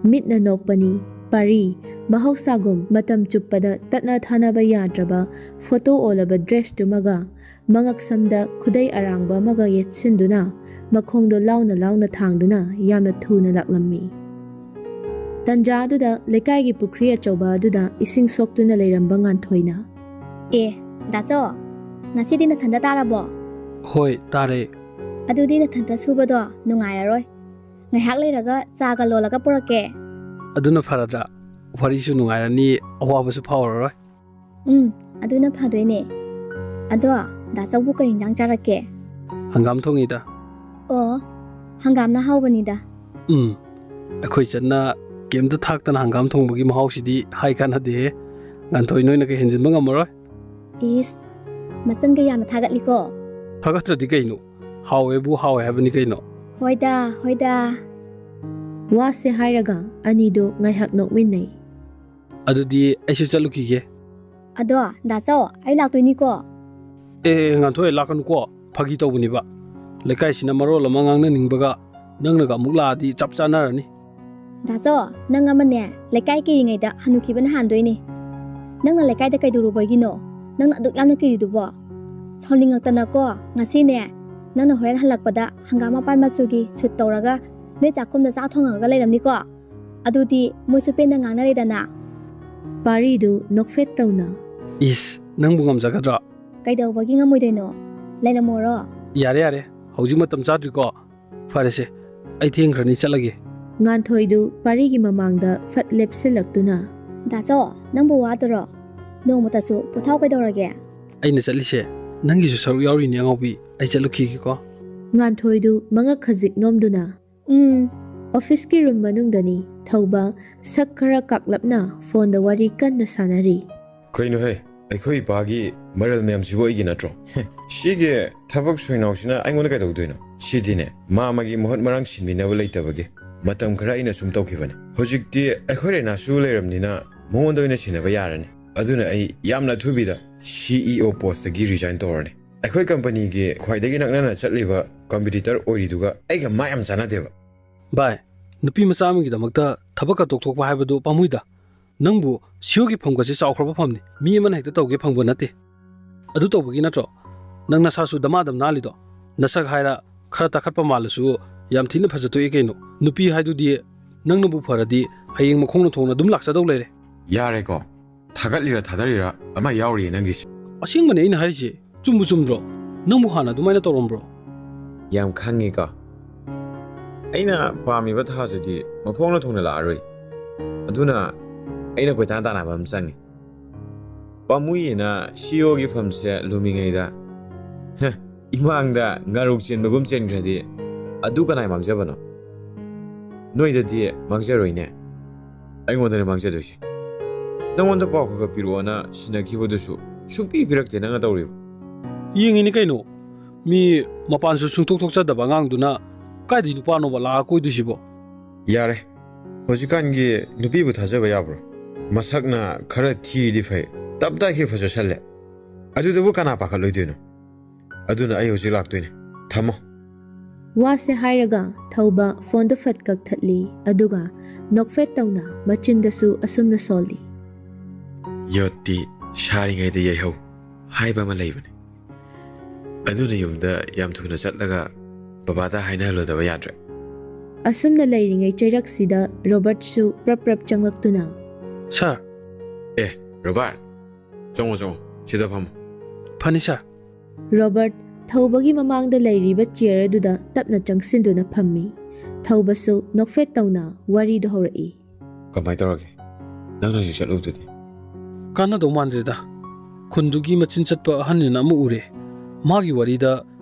ꯃꯤꯠꯅ ꯅꯣꯛꯄꯅꯤ꯫ ꯄꯥꯔꯤ, ꯃꯍꯧꯁꯥꯒꯨꯝ ꯃꯇꯝ ꯆꯨꯞꯄꯗ ꯇꯠꯅ ꯊꯥꯅꯕ ꯌꯥꯗ꯭ꯔꯕ ꯐꯣꯇꯣ ꯑꯣꯜꯂꯕ ꯗ꯭ꯔꯦꯁꯇꯨꯃꯒ ꯃꯉꯛꯁꯝꯗ ꯈꯨꯗꯩ ꯑꯔꯥꯡꯕ ꯑꯃꯒ ꯌꯦꯠꯁꯤꯟꯗꯨꯅ ꯃꯈꯣꯡꯗꯣ ꯂꯥꯎꯅ ꯂꯥꯎꯅ ꯊꯥꯡꯗꯨꯅ ꯌꯥꯝꯅ ꯊꯨꯅ ꯂꯥꯛꯂꯝꯃꯤ꯫ ꯇꯟꯖꯥꯗꯨꯗ ꯂꯩꯀꯥꯏꯒꯤ ꯄꯨꯈ꯭ꯔꯤ ꯑꯆꯧꯕ ꯑꯗꯨꯗ ꯏꯁꯤꯡ ꯁꯣꯛꯇꯨꯅ ꯂꯩꯔꯝꯕ ꯉꯥꯟꯊꯣꯏꯅ, "ꯑꯦ, ꯗꯥꯆꯧ, ꯉꯁꯤꯗꯤ ꯅꯊꯟꯗ ꯇꯥꯔꯕꯣ?" "ꯍꯣꯏ, ꯇꯥꯔꯦ꯫" "ꯑꯗꯨꯗꯤ ꯅꯊꯟꯇ ꯁꯨꯕꯗꯣ ꯅꯨꯡꯉꯥꯏꯔꯔꯣꯏ꯫ ꯉꯥꯏꯍꯥꯛ ꯂꯩꯔꯒ ꯆꯥꯒ ꯂꯣꯜꯂꯒ ꯄꯨꯔꯛꯀꯦ꯫" "ꯑꯗꯨꯅ ꯐꯔꯗ꯭ꯔꯥ? ꯋꯥꯔꯤꯁꯨ ꯅꯨꯡꯉꯥꯏꯔꯅꯤ, ꯑꯋꯥꯕꯁꯨ ꯐꯥꯎꯔꯔꯣꯏ꯫" "ꯎꯝ, ꯑꯗꯨꯅ ꯐꯗꯣꯏꯅꯦ꯫ ꯑꯗꯣ, ꯗꯥꯆꯧꯕꯨ ꯀꯩ ꯏꯟꯖꯥꯡ ꯆꯥꯔꯛꯀꯦ?" "ꯍꯪꯒꯥꯝ ꯊꯣꯡꯉꯤꯗ꯫" "ꯑꯣ, ꯍꯪꯒꯥꯝꯅ ꯍꯥꯎꯕꯅꯤꯗ꯫" "ꯎꯝ, ꯑꯩꯈꯣꯏ ꯆꯟꯅ ꯀꯩꯝꯇ ꯊꯥꯛꯇꯅ ꯍꯪꯒꯥꯝ ꯊꯣꯡꯕꯒꯤ ꯃꯍꯥꯎꯁꯤꯗꯤ ꯍꯥꯏ ꯀꯥꯟꯅꯗꯦꯍꯦ꯫ ꯉꯥꯟꯊꯣꯏ, ꯅꯣꯏꯅꯒ ꯍꯦꯟꯖꯤꯟꯕ ꯉꯝꯃꯔꯣꯏ꯫" "ꯏꯁ, ꯃꯆꯟꯒ ꯌꯥꯝꯅ ꯊꯥꯒꯠꯂꯤꯀꯣ꯫" "ꯊꯥꯒꯠꯇ꯭ꯔꯗꯤ ꯀꯩꯅꯣ? ꯍꯥꯎꯋꯦꯕꯨ ꯍꯥꯎꯋꯦ ꯍꯥꯏꯕꯅꯤ ꯀꯩꯅꯣ꯫" "ꯍꯣꯏꯗ, ꯍꯣꯏꯗ꯫" ꯋꯥꯁꯦ ꯍꯥꯏꯔꯒ ꯑꯅꯤꯗꯣ ꯉꯥꯏꯍꯥꯛ ꯅꯣꯛꯃꯤꯟꯅꯩ꯫ "ꯑꯗꯨꯗꯤ ꯑꯩꯁꯨ ꯆꯠꯂꯨꯈꯤꯒꯦ꯫" "ꯑꯗꯣ, ꯗꯥꯆꯧ, ꯑꯩ ꯂꯥꯛꯇꯣꯏꯅꯤꯀꯣ꯫" "ꯑꯦ, ꯑꯦ, ꯉꯥꯟꯊꯣꯏ, ꯂꯥꯛꯀꯅꯨꯀꯣ꯫ ꯐꯥꯒꯤ ꯇꯧꯕꯅꯤꯕ꯫ ꯂꯩꯀꯥꯏꯁꯤꯅ ꯃꯔꯣꯜ ꯑꯃ ꯉꯥꯡꯅꯅꯤꯡꯕꯒ, ꯅꯪꯅꯒ ꯑꯃꯨꯛ ꯂꯥꯛꯑꯗꯤ ꯆꯞ ꯆꯥꯟꯅꯔꯅꯤ꯫" "ꯗꯥꯆꯧ, ꯅꯪ ꯑꯃꯅꯦ, ꯂꯩꯀꯥꯏ ꯀꯤꯔꯤꯉꯩꯗ ꯍꯅꯨꯈꯤꯕꯅ ꯍꯥꯟꯗꯣꯏꯅꯤ꯫ ꯅꯪꯅ ꯂꯩꯀꯥꯏꯗ ꯀꯩꯗꯧꯔꯨꯕꯒꯤꯅꯣ ꯅꯪꯅ ꯑꯗꯨꯛ ꯌꯥꯝꯅ ꯀꯤꯔꯤꯗꯨꯕꯣ? ꯁꯥꯎꯅꯤꯡꯉꯛꯇꯅꯀꯣ, ꯉꯁꯤꯅꯦ, ꯅꯪꯅ ꯍꯣꯔꯦꯟ ꯍꯜꯂꯛꯄꯗ ꯍꯪꯒꯥꯝ ꯃꯄꯥꯟ ꯃꯆꯨꯒꯤ ꯁꯨꯠ ꯇꯧꯔꯒ ꯅꯣꯏ ꯆꯥꯛꯈꯨꯝꯗ ꯆꯥꯛ ꯊꯣꯡꯉꯒ ꯂꯩꯔꯝꯅꯤꯀꯣ꯫ ꯑꯗꯨꯗꯤ ꯃꯣꯏꯁꯨ ꯄꯦꯟꯅ ꯉꯥꯡꯅꯔꯦꯗꯅ꯫" ꯄꯥꯔꯤꯗꯨ ꯅꯣꯛꯐꯦꯠ ꯇꯧꯅ, "ꯏꯁ, ꯅꯪꯕꯨ ꯉꯝꯖꯒꯗ꯭ꯔꯣ?" "ꯀꯩꯗꯧꯕꯒꯤ ꯉꯝꯃꯣꯏꯗꯣꯏꯅꯣ? ꯂꯩꯔꯝꯃꯣꯔꯣ?" "ꯌꯥꯔꯦ, ꯌꯥꯔꯦ, ꯍꯧꯖꯤꯛ ꯃꯇꯝ ꯆꯥꯗ꯭ꯔꯤꯀꯣ꯫ ꯐꯔꯦꯁꯦ, ꯑꯩ ꯊꯦꯡꯈ꯭ꯔꯅꯤ, ꯆꯠꯂꯒꯦ꯫" ꯉꯥꯟꯊꯣꯏꯗꯨ ꯄꯥꯔꯤꯒꯤ ꯃꯃꯥꯡꯗ ꯐꯠ ꯂꯦꯞꯁꯤꯜꯂꯛꯇꯨꯅ, "ꯗꯥꯆꯧ, ꯅꯪꯕꯨ ꯋꯥꯗꯣꯔꯣ? ꯅꯣꯡꯃꯇꯁꯨ ꯄꯣꯊꯥꯎ ꯀꯩꯗꯧꯔꯒꯦ?" "ꯑꯩꯅ ꯆꯠꯂꯤꯁꯦ ꯅꯪꯒꯤꯁꯨ ꯁꯔꯨꯛ ꯌꯥꯎꯔꯤꯅꯦ ꯑꯉꯥꯎꯕꯤ꯫ ꯑꯩ ꯆꯠꯂꯨꯈꯤꯒꯦꯀꯣ꯫" ꯉꯥꯟꯊꯣꯏꯗꯨ ꯃꯉꯛ ꯈꯖꯤꯛ ꯅꯣꯝꯗꯨꯅ, "ꯎꯝ꯫" ꯑꯣꯐꯤꯁꯀꯤ ꯔꯨꯝ ꯃꯅꯨꯡꯗꯅꯤ꯫ ꯊꯧꯕ ꯁꯛ ꯈꯔ ꯀꯥꯛꯂꯞꯅ ꯐꯣꯟꯗ ꯋꯥꯔꯤ ꯀꯟꯅ ꯁꯥꯟꯅꯔꯤ꯫ "ꯀꯩꯅꯣꯍꯦ, ꯑꯩꯈꯣꯏ ꯏꯄꯥꯒꯤ ꯃꯔꯜ ꯃꯌꯥꯝꯁꯤꯕꯨ ꯑꯩꯒꯤ ꯅꯠꯇ꯭ꯔꯣ? ꯁꯤꯒꯤ ꯊꯕꯛ ꯁꯣꯏꯅꯥꯎꯁꯤꯅ ꯑꯩꯉꯣꯟꯗ ꯀꯩꯗꯧꯗꯣꯏꯅꯣ? ꯁꯤꯗꯤꯅꯦ, ꯃꯥ ꯑꯃꯒꯤ ꯃꯍꯨꯠ ꯃꯔꯥꯡ ꯁꯤꯟꯕꯤꯅꯕ ꯂꯩꯇꯕꯒꯤ ꯃꯇꯝ ꯈꯔ ꯑꯩꯅ ꯁꯨꯝ ꯇꯧꯈꯤꯕꯅꯦ꯫ ꯍꯧꯖꯤꯛꯇꯤ ꯑꯩꯈꯣꯏ ꯔꯦꯅꯥꯁꯨ ꯂꯩꯔꯕꯅꯤꯅ ꯃꯉꯣꯟꯗ ꯑꯣꯏꯅ ꯁꯤꯟꯅꯕ ꯌꯥꯔꯅꯤ꯫ ꯑꯗꯨꯅ ꯑꯩ ꯌꯥꯝꯅ ꯑꯊꯨꯕꯤꯗ ꯁꯤ ꯏ ꯑꯣ ꯄꯣꯁꯇꯒꯤ ꯔꯤꯖꯥꯏꯟ ꯇꯧꯔꯅꯤ꯫ ꯑꯩꯈꯣꯏ ꯀꯝꯄꯅꯤꯒꯤ ꯈ꯭ꯋꯥꯏꯗꯒꯤ ꯅꯛꯅꯅ ꯆꯠꯂꯤꯕ ꯀꯝꯄꯤꯇꯤꯇꯔ ꯑꯣꯏꯔꯤꯗꯨꯒ ꯑꯩꯒ ꯃꯥ ꯌꯥꯝ ꯆꯥꯟꯅꯗꯦꯕ꯫" "ꯚꯥꯏ, ꯅꯨꯄꯤ ꯃꯆꯥ ꯑꯃꯒꯤꯗꯃꯛꯇ ꯊꯕꯛꯀ ꯇꯣꯛꯊꯣꯛꯄ ꯍꯥꯏꯕꯗꯨ ꯄꯥꯝꯃꯨꯏꯗ꯫ ꯅꯪꯕꯨ ꯁꯤꯌꯣꯒꯤ ꯐꯝꯒꯁꯦ ꯆꯥꯎꯈ꯭ꯔꯕ ꯐꯝꯅꯤ꯫ ꯃꯤ ꯑꯃꯅ ꯍꯦꯛꯇ ꯇꯧꯒꯦ ꯐꯪꯕ ꯅꯠꯇꯦ꯫ ꯑꯗꯨ ꯇꯧꯕꯒꯤ ꯅꯠꯇ꯭ꯔꯣ ꯅꯪ ꯅꯁꯥꯁꯨ ꯗꯃꯥꯗꯝ ꯅꯥꯜꯂꯤꯗꯣ? ꯅꯁꯛ ꯍꯥꯏꯔ ꯈꯔ ꯇꯥꯈꯠꯄ ꯃꯥꯜꯂꯁꯨ ꯌꯥꯝ ꯊꯤꯅ ꯐꯖꯊꯣꯛꯑꯦ ꯀꯩꯅꯣ꯫ ꯅꯨꯄꯤ ꯍꯥꯏꯗꯨꯗꯤ ꯅꯪꯅꯕꯨ ꯐꯔꯗꯤ ꯍꯌꯦꯡ ꯃꯈꯣꯡꯅ ꯊꯣꯡꯅ ꯑꯗꯨꯝ ꯂꯥꯛꯆꯗꯧ ꯂꯩꯔꯦ꯫" "ꯌꯥꯔꯦꯀꯣ, ꯊꯥꯒꯠꯂꯤꯔ ꯊꯥꯗꯔꯤꯔ ꯑꯃ ꯌꯥꯎꯔꯤꯌꯦ ꯅꯪꯒꯤꯁꯦ꯫" "ꯑꯁꯦꯡꯕꯅꯦ ꯑꯩꯅ ꯍꯥꯏꯔꯤꯁꯦ꯫ ꯆꯨꯝꯕꯨ ꯆꯨꯝꯗ꯭ꯔꯣ? ꯅꯪꯕꯨ ꯍꯥꯟꯅ ꯑꯗꯨꯃꯥꯏꯅ ꯇꯧꯔꯝꯕ꯭ꯔꯣ?" "ꯌꯥꯝ ꯈꯪꯉꯤꯀꯣ꯫ ꯑꯩꯅ ꯄꯥꯝꯃꯤꯕ ꯊꯥꯁꯤꯗꯤ ꯃꯈꯣꯡꯅ ꯊꯣꯡꯅ ꯂꯥꯛꯑꯔꯣꯏ꯫ ꯑꯗꯨꯅ ꯑꯩꯅ ꯀꯣꯏꯇꯥꯟ ꯇꯥꯟꯅꯕ ꯑꯃ ꯆꯪꯉꯤ꯫ ꯄꯥꯝꯃꯨꯏꯌꯦꯅ ꯁꯤ ꯏ ꯑꯣꯒꯤ ꯐꯝꯁꯦ ꯂꯨꯝꯃꯤꯉꯩꯗ, ꯍꯦ, ꯏꯃꯥꯡꯗ ꯉꯥꯔꯨꯛ ꯆꯦꯟꯕꯒꯨꯝ ꯆꯦꯟꯈ꯭ꯔꯗꯤ ꯑꯗꯨ ꯀꯅꯥꯏ ꯃꯥꯡꯖꯕꯅꯣ? ꯅꯣꯏꯗꯗꯤ ꯃꯥꯡꯖꯔꯣꯏꯅꯦ, ꯑꯩꯉꯣꯟꯗꯅꯦ ꯃꯥꯡꯖꯗꯣꯏꯁꯦ꯫ ꯅꯪꯉꯣꯟꯗ ꯄꯥꯎ ꯈꯔ ꯈꯔ ꯄꯤꯔꯛꯑꯣꯅ ꯁꯤꯟꯅꯈꯤꯕꯗꯨꯁꯨ ꯁꯨꯡꯄꯤ ꯄꯤꯔꯛꯇꯦ ꯅꯪꯅ ꯇꯧꯔꯤꯕ꯫" "ꯌꯦꯡꯉꯤꯅꯤ ꯀꯩꯅꯣ, ꯃꯤ ꯃꯄꯥꯟꯁꯨ ꯁꯨꯡꯊꯣꯛ ꯊꯣꯛꯆꯗꯕ ꯑꯉꯥꯡꯗꯨꯅ ꯀꯥꯏꯗꯩ ꯅꯨꯄꯥꯅꯣꯕ ꯂꯥꯛꯑ ꯀꯣꯏꯗꯣꯏꯁꯤꯕꯣ?" "ꯌꯥꯔꯦ, ꯍꯧꯖꯤꯛꯀꯥꯟꯒꯤ ꯅꯨꯄꯤꯕꯨ ꯊꯥꯖꯕ ꯌꯥꯕ꯭ꯔꯣ? ꯃꯁꯛꯅ ꯈꯔ ꯊꯤꯔꯗꯤ ꯐꯩ, ꯇꯞ ꯇꯥꯏ ꯍꯦꯛ ꯐꯖꯁꯜꯂꯦ꯫ ꯑꯗꯨꯗꯕꯨ ꯀꯅꯥ ꯄꯥꯈꯠꯂꯣꯏꯗꯣꯏꯅꯣ? ꯑꯗꯨꯅ ꯑꯩ ꯍꯧꯖꯤꯛ ꯂꯥꯛꯇꯣꯏꯅꯦ꯫ ꯊꯝꯃꯣ꯫" ꯋꯥꯁꯦ ꯍꯥꯏꯔꯒ ꯊꯧꯕ ꯐꯣꯟꯗꯨ ꯐꯠ ꯀꯛꯊꯠꯂꯤ, ꯑꯗꯨꯒ ꯅꯣꯛꯐꯦꯠ ꯇꯧꯅ ꯃꯆꯤꯟꯗꯁꯨ ꯑꯁꯨꯝꯅ ꯁꯣꯜꯂꯤ꯫ "ꯌꯣꯠꯇꯤ ꯁꯥꯔꯤꯉꯩꯗ ꯌꯩꯍꯧ" ꯍꯥꯏꯕ ꯑꯃ ꯂꯩꯕꯅꯦ꯫ ꯑꯗꯨꯅ ꯌꯨꯝꯗ ꯌꯥꯝ ꯊꯨꯅ ꯆꯠꯂꯒ ꯕꯕꯥꯗ ꯍꯥꯏꯅꯍꯜꯂꯨꯗꯕ ꯌꯥꯗ꯭ꯔꯦ꯫ ꯑꯁꯨꯝꯅ ꯂꯩꯔꯤꯉꯩ ꯆꯩꯔꯛꯁꯤꯗ ꯔꯣꯕꯔꯠꯁꯨ ꯄ꯭ꯔꯞ ꯄ꯭ꯔꯞ ꯆꯪꯂꯛꯇꯨꯅ, "ꯁꯥꯔ꯫" "ꯑꯦ, ꯔꯣꯕꯥꯔꯠ, ꯆꯪꯉꯣ, ꯆꯪꯉꯣ, ꯁꯤꯗ ꯐꯝꯃꯣ꯫" "ꯐꯅꯤ, ꯁꯥꯔ꯫" ꯔꯣꯕꯔꯠ ꯊꯧꯕꯒꯤ ꯃꯃꯥꯡꯗ ꯂꯩꯔꯤꯕ ꯆꯤꯌꯔ ꯑꯗꯨꯗ ꯇꯞꯅ ꯆꯪꯁꯤꯟꯗꯨꯅ ꯐꯝꯃꯤ꯫ ꯊꯧꯕꯁꯨ ꯅꯣꯛꯐꯦꯠ ꯇꯧꯅ ꯋꯥꯔꯤꯗꯨ ꯍꯧꯔꯛꯏ꯫ "ꯀꯃꯥꯏ ꯇꯧꯔꯒꯦ? ꯅꯪꯅ ꯍꯧꯖꯤꯛ ꯆꯠꯂꯨꯕꯗꯨꯗꯤ?" "ꯀꯥꯟꯅꯗꯧ ꯃꯥꯟꯗ꯭ꯔꯦꯗ꯫ ꯈꯨꯟꯗꯨꯒꯤ ꯃꯆꯤꯟ ꯆꯠꯄ ꯑꯍꯟꯅꯤꯅ ꯑꯃ ꯎꯔꯦ꯫ ꯃꯥꯒꯤ ꯋꯥꯔꯤꯗ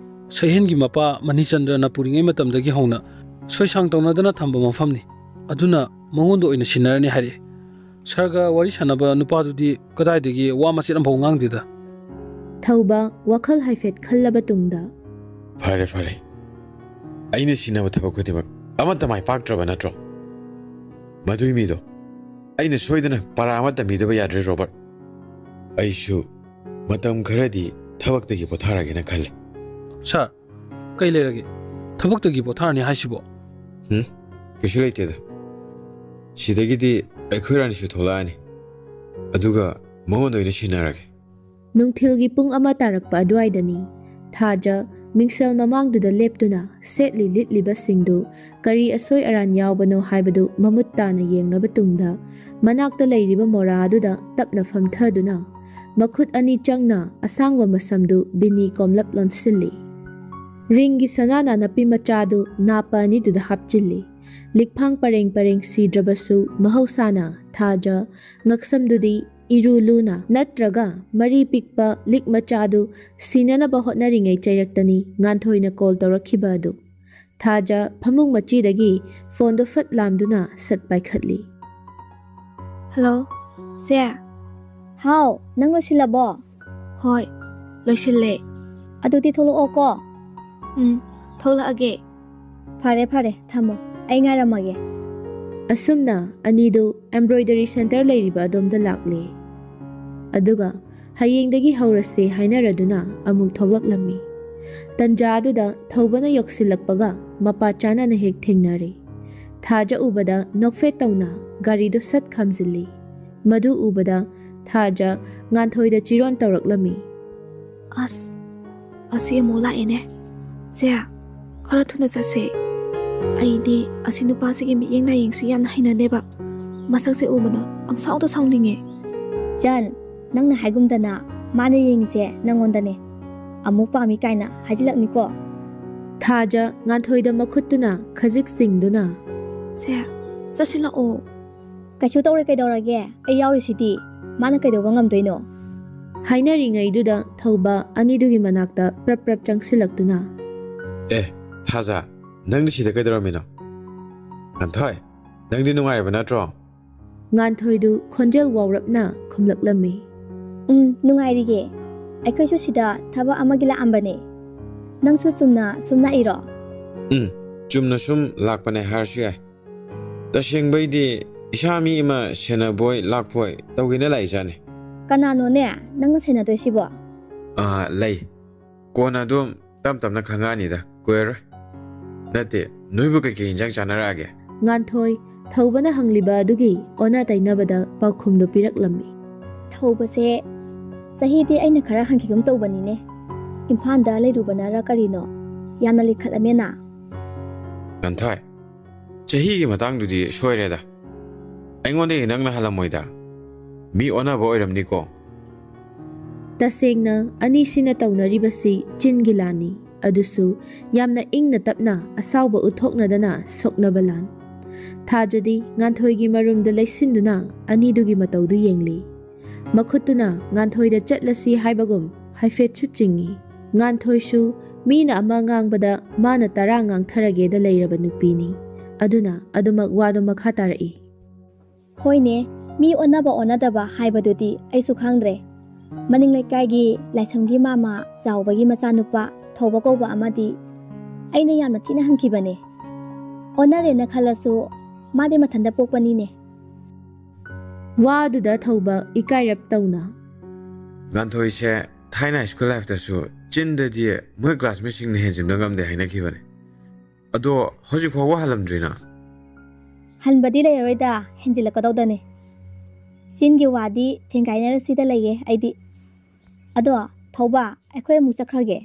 ꯁꯩꯍꯦꯟꯒꯤ ꯃꯄꯥ ꯃꯅꯤꯆꯟꯗ꯭ꯔꯅ ꯄꯨꯔꯤꯉꯩ ꯃꯇꯝꯗꯒꯤ ꯍꯧꯅ ꯁꯣꯏꯁꯥꯡ ꯇꯧꯅꯗꯅ ꯊꯝꯕ ꯃꯐꯝꯅꯤ꯫ ꯑꯗꯨꯅ ꯃꯉꯣꯟꯗ ꯑꯣꯏꯅ ꯁꯤꯟꯅꯔꯅꯤ ꯍꯥꯏꯔꯛꯑꯦ꯫ ꯁꯥꯔꯒ ꯋꯥꯔꯤ ꯁꯥꯟꯅꯕ ꯅꯨꯄꯥꯗꯨꯗꯤ ꯀꯗꯥꯏꯗꯒꯤ ꯋꯥ ꯃꯆꯦꯠ ꯑꯃꯐꯥꯎ ꯉꯥꯡꯗꯦꯗ꯫ ꯊꯧꯕ ꯋꯥꯈꯜ ꯍꯥꯏꯐꯦꯠ ꯈꯜꯂꯕ ꯇꯨꯡꯗ, ꯐꯔꯦ ꯐꯔꯦ, ꯑꯩꯅ ꯁꯤꯟꯅꯕ ꯊꯕꯛ ꯈꯨꯗꯤꯡꯃꯛ ꯑꯃꯠꯇ ꯃꯥꯏ ꯄꯥꯛꯇ꯭ꯔꯕ ꯅꯠꯇ꯭ꯔꯣ? ꯃꯗꯨꯏ ꯃꯤꯗꯣ ꯑꯩꯅ ꯁꯣꯏꯗꯅ ꯄꯔꯥ ꯑꯃ ꯇꯝꯕꯤꯗꯕ ꯌꯥꯗ꯭ꯔꯦ, ꯔꯣꯕꯔꯠ꯫ ꯑꯩꯁꯨ ꯃꯇꯝ ꯈꯔꯗꯤ ꯊꯕꯛꯇꯒꯤ ꯄꯣꯊꯥꯔꯒꯦꯅ ꯈꯜꯂꯦ꯫ ꯁꯥꯔ, ꯀꯩ ꯂꯩꯔꯒꯦ? ꯊꯕꯛꯇꯒꯤ ꯄꯣꯊꯥꯔꯅꯤ ꯍꯥꯏꯁꯤꯕꯣ? ꯀꯩꯁꯨ ꯂꯩꯇꯦꯗ꯫ ꯁꯤꯗꯒꯤꯗꯤ ꯑꯩꯈꯣꯏ ꯔꯥꯅꯤꯁꯨ ꯊꯣꯛꯂꯛꯑꯅꯤ, ꯑꯗꯨꯒ ꯃꯉꯣꯟꯗ ꯑꯣꯏꯅ ꯁꯤꯟꯅꯔꯒꯦ꯫ ꯅꯨꯡꯊꯤꯜꯒꯤ ꯄꯨꯡ ꯑꯃ ꯇꯥꯔꯛꯄ ꯑꯗꯨꯋꯥꯏꯗꯅꯤ꯫ ꯊꯥꯖ ꯃꯤꯡꯁꯦꯜ ꯃꯃꯥꯡꯗꯨꯗ ꯂꯦꯞꯇꯨꯅ ꯁꯦꯠꯂꯤ ꯂꯤꯠꯂꯤꯕꯁꯤꯡꯗꯨ ꯀꯔꯤ ꯑꯁꯣꯏ ꯑꯔꯥꯟ ꯌꯥꯎꯕꯅꯣ ꯍꯥꯏꯕꯗꯨ ꯃꯃꯨꯠ ꯇꯥꯅ ꯌꯦꯡꯂꯕ ꯇꯨꯡꯗ, ꯃꯅꯥꯛꯇ ꯂꯩꯔꯤꯕ ꯃꯣꯔꯥ ꯑꯗꯨꯗ ꯇꯞꯅ ꯐꯝꯊꯗꯨꯅ, ꯃꯈꯨꯠ ꯑꯅꯤ ꯆꯪꯅ ꯑꯁꯥꯡꯕ ꯃꯁꯝꯗꯨ ꯕꯤꯅꯤ ꯀꯣꯝꯂꯞ ꯂꯣꯟꯁꯤꯜꯂꯤ꯫ ꯔꯤꯡꯒꯤ ꯁꯅꯥꯅ ꯅꯥꯄꯤ ꯃꯆꯥꯗꯨ ꯅꯥꯄ ꯑꯅꯤꯗꯨꯗ ꯍꯥꯞꯆꯤꯜꯂꯤ꯫ ꯂꯤꯛꯐꯥꯡ ꯄꯔꯦꯡ ꯄꯔꯦꯡ ꯁꯤꯗ꯭ꯔꯕꯁꯨ, ꯃꯍꯧꯁꯥꯅ ꯊꯥꯖ ꯉꯛꯁꯝꯗꯨꯗꯤ ꯏꯔꯨ ꯂꯨꯅ ꯅꯠꯇ꯭ꯔꯒ ꯃꯔꯤ ꯄꯤꯛꯄ ꯂꯤꯛ ꯃꯆꯥꯗꯨ ꯁꯤꯅꯅꯕ ꯍꯣꯠꯅꯔꯤꯉꯩ ꯆꯩꯔꯛꯇꯅꯤ ꯉꯥꯟꯊꯣꯏꯅ ꯀꯣꯜ ꯇꯧꯔꯛꯈꯤꯕ ꯑꯗꯨ꯫ ꯊꯥꯖ ꯐꯃꯨꯡ ꯃꯆꯤꯗꯒꯤ ꯐꯣꯟꯗꯨ ꯐꯠ ꯂꯥꯝꯗꯨꯅ ꯁꯠ ꯄꯥꯏꯈꯠꯂꯤ꯫ ꯍꯜꯂꯣ, ꯆꯦ꯫ ꯍꯥꯎ, ꯅꯪ ꯂꯣꯏꯁꯤꯜꯂꯕꯣ? ꯍꯣꯏ, ꯂꯣꯏꯁꯤꯜꯂꯦ꯫ ꯑꯗꯨꯗꯤ ꯊꯣꯛꯂꯛꯑꯣ ꯀꯣ꯫ ꯎꯝ, ꯊꯣꯛꯂꯛꯑꯒꯦ꯫ ꯐꯔꯦ ꯐꯔꯦ, ꯊꯝꯃꯣ, ꯑꯩ ꯉꯥꯏꯔꯝꯃꯒꯦ꯫ ꯑꯁꯨꯝꯅ ꯑꯅꯤꯗꯨ ꯑꯦꯝꯕ꯭ꯔꯣꯏꯗꯔꯤ ꯁꯦꯟꯇꯔ ꯂꯩꯔꯤꯕ ꯑꯗꯣꯝꯗ ꯂꯥꯛꯂꯦ꯫ ꯑꯗꯨꯒ ꯍꯌꯦꯡꯗꯒꯤ ꯍꯧꯔꯁꯦ ꯍꯥꯏꯅꯔꯗꯨꯅ ꯑꯃꯨꯛ ꯊꯣꯛꯂꯛꯂꯝꯃꯤ꯫ ꯇꯟꯖꯥ ꯑꯗꯨꯗ ꯊꯧꯕꯅ ꯌꯧꯁꯤꯜꯂꯛꯄꯒ ꯃꯄꯥ ꯆꯥꯅꯅ ꯍꯦꯛ ꯊꯦꯡꯅꯔꯦ꯫ ꯊꯥꯖ ꯎꯕꯗ ꯅꯣꯛꯐꯦꯠ ꯇꯧꯅ ꯒꯥꯔꯤꯗꯨ ꯁꯠ ꯈꯥꯝꯖꯤꯜꯂꯤ꯫ ꯃꯗꯨ ꯎꯕꯗ ꯊꯥꯖ ꯉꯥꯟꯊꯣꯏꯗ ꯆꯤꯔꯣꯟ ꯇꯧꯔꯛꯂꯝꯃꯤ꯫ ꯑꯁ, ꯑꯁꯤ ꯑꯃꯨꯛ ꯂꯥꯛꯑꯦꯅꯦ꯫ ꯆꯦ, ꯈꯔ ꯊꯨꯅ ꯆꯠꯁꯦ꯫ ꯑꯩꯗꯤ ꯑꯁꯤ ꯅꯨꯄꯥꯁꯤꯒꯤ ꯃꯤꯠꯌꯦꯡ ꯂꯥꯏꯌꯦꯡꯁꯤ ꯌꯥꯝꯅ ꯍꯩꯅꯗꯦꯕ꯫ ꯃꯁꯛꯁꯦ ꯎꯕꯗ ꯄꯪꯁꯥꯎꯗ ꯁꯥꯎꯅꯤꯡꯉꯦ꯫ ꯆꯟ, ꯅꯪꯅ ꯍꯥꯏꯒꯨꯝꯗꯅ ꯃꯥꯅ ꯌꯦꯡꯉꯤꯁꯦ ꯅꯪꯉꯣꯟꯗꯅꯦ꯫ ꯑꯃꯨꯛ ꯄꯥꯝꯃꯤ ꯀꯥꯏꯅ ꯍꯥꯏꯖꯤꯜꯂꯛꯅꯤꯀꯣ꯫ ꯊꯥꯖ ꯉꯥꯟꯊꯣꯏꯗ ꯃꯈꯨꯠꯇꯨꯅ ꯈꯖꯤꯛ ꯆꯤꯡꯗꯨꯅ, ꯁꯦ, ꯆꯠꯁꯤꯜꯂꯛꯑꯣ꯫ ꯀꯩꯁꯨ ꯇꯧꯔꯣꯏ, ꯀꯩꯗꯧꯔꯒꯦ? ꯑꯩ ꯌꯥꯎꯔꯤꯁꯤꯗꯤ꯫ ꯃꯥꯅ ꯀꯩꯗꯧꯕ ꯉꯝꯗꯣꯏꯅꯣ? ꯍꯥꯏꯅꯔꯤꯉꯩꯗꯨꯗ ꯊꯧꯕ ꯑꯅꯤꯗꯨꯒꯤ ꯃꯅꯥꯛꯇ ꯄ꯭ꯔꯞ ꯄ꯭ꯔꯞ ꯆꯪꯁꯤꯜꯂꯛꯇꯨꯅ, "ꯑꯦ, ꯊꯥꯖ, ꯅꯪꯗꯤ ꯁꯤꯗ ꯀꯩꯗꯧꯔꯝꯃꯤꯅꯣ? ꯉꯥꯟꯊꯣꯏ, ꯅꯪꯗꯤ ꯅꯨꯡꯉꯥꯏꯔꯤꯕ ꯅꯠꯇ꯭ꯔꯣ?" ꯉꯥꯟꯊꯣꯏꯗꯨ ꯈꯣꯟꯖꯦꯜ ꯋꯥꯎꯔꯞꯅ ꯈꯨꯝꯂꯛꯂꯝꯃꯤ꯫ "ꯎꯝ, ꯅꯨꯡꯉꯥꯏꯔꯤꯌꯦ꯫ ꯑꯩꯈꯣꯏꯁꯨ ꯁꯤꯗ ꯊꯕꯛ ꯑꯃꯒꯤ ꯂꯥꯛꯑꯝꯕꯅꯦ꯫ ꯅꯪꯁꯨ ꯆꯨꯝꯅ ꯁꯨꯝ ꯂꯥꯛꯏꯔꯣ?" "ꯎꯝ, ꯆꯨꯝꯅ ꯁꯨꯝ ꯂꯥꯛꯄꯅꯦ ꯍꯥꯏꯔꯁꯨ ꯌꯥꯏ꯫ ꯇꯁꯦꯡꯕꯩꯗꯤ ꯏꯁꯥ ꯃꯤ ꯑꯃ ꯁꯦꯟꯅꯕꯣꯏ ꯂꯥꯛꯄꯣꯏ ꯇꯧꯒꯦꯅ ꯂꯥꯛꯏꯖꯥꯠꯅꯤ꯫" "ꯀꯅꯥꯅꯣꯅꯦ ꯅꯪꯅ ꯁꯦꯟꯅꯗꯣꯏꯁꯤꯕꯣ?" "ꯑꯥ, ꯂꯩ꯫ ꯀꯣꯟꯅ ꯑꯗꯨꯝ ꯇꯞ ꯇꯞꯅ ꯈꯪꯉꯛꯑꯅꯤꯗ, ꯀꯨꯏꯔꯔꯣꯏ꯫ ꯅꯠꯇꯦ, ꯅꯣꯏꯕꯨ ꯀꯩꯀꯩ ꯏꯟꯖꯥꯡ ꯆꯥꯅꯔꯛꯑꯒꯦ?" ꯉꯥꯟꯊꯣꯏ ꯊꯧꯕꯅ ꯍꯪꯂꯤꯕ ꯑꯗꯨꯒꯤ ꯑꯣꯟꯅ ꯇꯩꯅꯕꯗ ꯄꯥꯎꯈꯨꯝꯗꯨ ꯄꯤꯔꯛꯂꯝꯃꯤ꯫ "ꯊꯧꯕꯁꯦ ꯆꯍꯤꯗꯤ ꯑꯩꯅ ꯈꯔ ꯍꯟꯈꯤꯒꯨꯝ ꯇꯧꯕꯅꯤꯅꯦ꯫ ꯏꯝꯐꯥꯜꯗ ꯂꯩꯔꯨꯕꯅꯔ ꯀꯔꯤꯅꯣ, ꯌꯥꯝꯅ ꯂꯤꯈꯠꯂꯝꯃꯦꯅ?" "ꯉꯥꯟꯊꯣꯏ, ꯆꯍꯤꯒꯤ ꯃꯇꯥꯡꯗꯨꯗꯤ ꯁꯣꯏꯔꯦꯗ꯫ ꯑꯩꯉꯣꯟꯗꯒꯤ ꯅꯪꯅ ꯍꯜꯂꯝꯃꯣꯏꯗ꯫ ꯃꯤ ꯑꯣꯟꯅꯕ ꯑꯣꯏꯔꯝꯅꯤꯀꯣ꯫" ꯇꯁꯦꯡꯅ ꯑꯅꯤꯁꯤꯅ ꯇꯧꯅꯔꯤꯕꯁꯤ ꯆꯤꯟꯒꯤ ꯂꯥꯟꯅꯤ, ꯑꯗꯨꯁꯨ ꯌꯥꯝꯅ ꯏꯪꯅ ꯇꯞꯅ ꯑꯁꯥꯎꯕ ꯎꯠꯊꯣꯛꯅꯗꯅ ꯁꯣꯛꯅꯕ ꯂꯥꯟ꯫ ꯊꯥꯖꯗꯤ ꯉꯥꯟꯊꯣꯏꯒꯤ ꯃꯔꯨꯝꯗ ꯂꯩꯁꯤꯟꯗꯨꯅ ꯑꯅꯤꯗꯨꯒꯤ ꯃꯇꯧꯗꯨ ꯌꯦꯡꯂꯤ꯫ ꯃꯈꯨꯠꯇꯨꯅ ꯉꯥꯟꯊꯣꯏꯗ ꯆꯠꯂꯁꯤ ꯍꯥꯏꯕꯒꯨꯝ ꯍꯥꯏꯐꯦꯠꯁꯨ ꯆꯤꯡꯏ꯫ ꯉꯥꯟꯊꯣꯏꯁꯨ ꯃꯤꯅ ꯑꯃ ꯉꯥꯡꯕꯗ ꯃꯥꯅ ꯇꯔꯥ ꯉꯥꯡꯊꯔꯒꯦꯗ ꯂꯩꯔꯕ ꯅꯨꯄꯤꯅꯤ꯫ ꯑꯗꯨꯅ ꯑꯗꯨꯃꯛ ꯋꯥꯗꯨ ꯃꯈꯥ ꯇꯥꯔꯛꯏ꯫ "ꯍꯣꯏꯅꯦ, ꯃꯤ ꯑꯣꯟꯅꯕ ꯑꯣꯟꯅꯗꯕ ꯍꯥꯏꯕꯗꯨꯗꯤ ꯑꯩꯁꯨ ꯈꯪꯗ꯭ꯔꯦ꯫ ꯃꯅꯤꯡ ꯂꯩꯀꯥꯏꯒꯤ ꯂꯥꯏꯁ꯭ꯔꯝꯒꯤ ꯃꯥꯃ ꯆꯥꯎꯕꯒꯤ ꯃꯆꯥꯅꯨꯄꯥ ꯊꯧꯕ ꯀꯧꯕ ꯑꯃꯗꯤ ꯑꯩꯅ ꯌꯥꯝꯅ ꯊꯤꯅ ꯍꯟꯈꯤꯕꯅꯦ꯫ ꯑꯣꯟꯅꯔꯦꯅ ꯈꯜꯂꯁꯨ ꯃꯥꯗꯤ ꯃꯊꯟꯇ ꯄꯣꯛꯄꯅꯤꯅꯦ꯫" ꯋꯥꯗꯨꯗ ꯊꯧꯕ ꯏꯀꯥꯏꯔꯞ ꯇꯧꯅ, "ꯉꯥꯟꯊꯣꯏꯁꯦ ꯊꯥꯏꯅ ꯍꯥꯏ ꯁ꯭ꯀꯨꯜ ꯂꯥꯏꯐꯇꯁꯨ ꯆꯤꯟꯗꯗꯤ ꯃꯣꯏ ꯀ꯭ꯂꯥꯁꯃꯦꯠꯁꯤꯡꯅ ꯍꯦꯟꯖꯤꯟꯕ ꯉꯝꯗꯦ ꯍꯥꯏꯅꯈꯤꯕꯅꯦ꯫ ꯑꯗꯣ ꯍꯧꯖꯤꯛ ꯐꯥꯎꯕ ꯍꯜꯂꯝꯗ꯭ꯔꯤꯅ?" "ꯍꯟꯕꯗꯤ ꯂꯩꯔꯔꯣꯏꯗ, ꯍꯦꯟꯖꯤꯜꯂꯛꯀꯗꯧꯗꯅꯦ꯫ ꯆꯤꯟꯒꯤ ꯋꯥꯗꯤ ꯊꯦꯡꯒꯥꯏꯅꯔꯁꯤꯗ ꯂꯩꯌꯦ ꯑꯩꯗꯤ꯫ ꯑꯗꯣ ꯊꯧꯕ, ꯑꯩꯈꯣꯏ ꯑꯃꯨꯛ ꯆꯠꯈ꯭ꯔꯒꯦ꯫"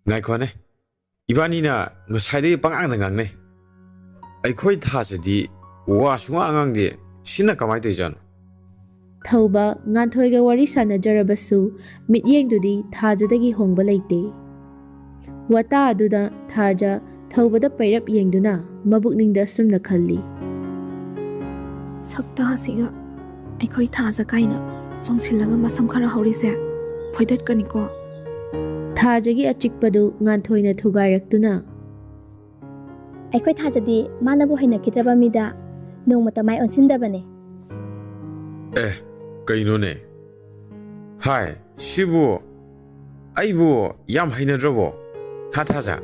"ꯉꯥꯏꯈꯣꯅꯦ, ꯏꯕꯥꯅꯤꯅ ꯉꯁꯥꯏꯗꯒꯤ ꯄꯉꯥꯡꯗ ꯉꯥꯡꯅꯩ꯫ ꯑꯩꯈꯣꯏ ꯊꯥꯖꯗꯤ ꯋꯥ ꯁꯨꯡꯉꯥꯡ ꯉꯥꯡꯗꯦ꯫ ꯁꯤꯅ ꯀꯃꯥꯏꯅ ꯇꯧꯔꯤꯖꯥꯠꯅꯣ?" ꯊꯧꯕ ꯉꯥꯟꯊꯣꯏꯒ ꯋꯥꯔꯤ ꯁꯥꯟꯅꯖꯔꯕꯁꯨ ꯃꯤꯠꯌꯦꯡꯗꯨꯗꯤ ꯊꯥꯖꯗꯒꯤ ꯍꯣꯡꯕ ꯂꯩꯇꯦ꯫ ꯋꯥꯇꯥ ꯑꯗꯨꯗ ꯊꯥꯖ ꯊꯧꯕꯗ ꯄꯩꯔꯞ ꯌꯦꯡꯗꯨꯅ ꯃꯕꯨꯛꯅꯤꯡꯗ ꯑꯁꯨꯝꯅ ꯈꯜꯂꯤ꯫ "ꯁꯛꯇꯥꯁꯤꯒ ꯑꯩꯈꯣꯏ ꯊꯥꯖ ꯀꯥꯏꯅ ꯆꯣꯡꯁꯤꯜꯂꯒ ꯃꯁꯝ ꯈꯔ ꯍꯧꯔꯤꯁꯦ ꯐꯣꯏꯗꯠꯀꯅꯤꯀꯣ꯫ ꯊꯥꯖꯒꯤ ꯑꯆꯤꯛꯄꯗꯨ ꯉꯥꯟꯊꯣꯏꯅ ꯊꯨꯒꯥꯏꯔꯛꯇꯨꯅ, ꯑꯩꯈꯣꯏ ꯊꯥꯖꯗꯤ ꯃꯥꯅꯕꯨ ꯍꯩꯅꯈꯤꯗ꯭ꯔꯕ ꯃꯤꯗ ꯅꯣꯡꯃꯇ ꯃꯥꯏ ꯑꯣꯟꯁꯤꯟꯗꯕꯅꯦ꯫ ꯑꯦ, ꯀꯩꯅꯣꯅꯦ? ꯍꯥꯏ, ꯁꯤꯕꯨ ꯑꯩꯕꯨ ꯌꯥꯝ ꯍꯩꯅꯗ꯭ꯔꯕꯣ? ꯍꯥ ꯊꯥꯖ?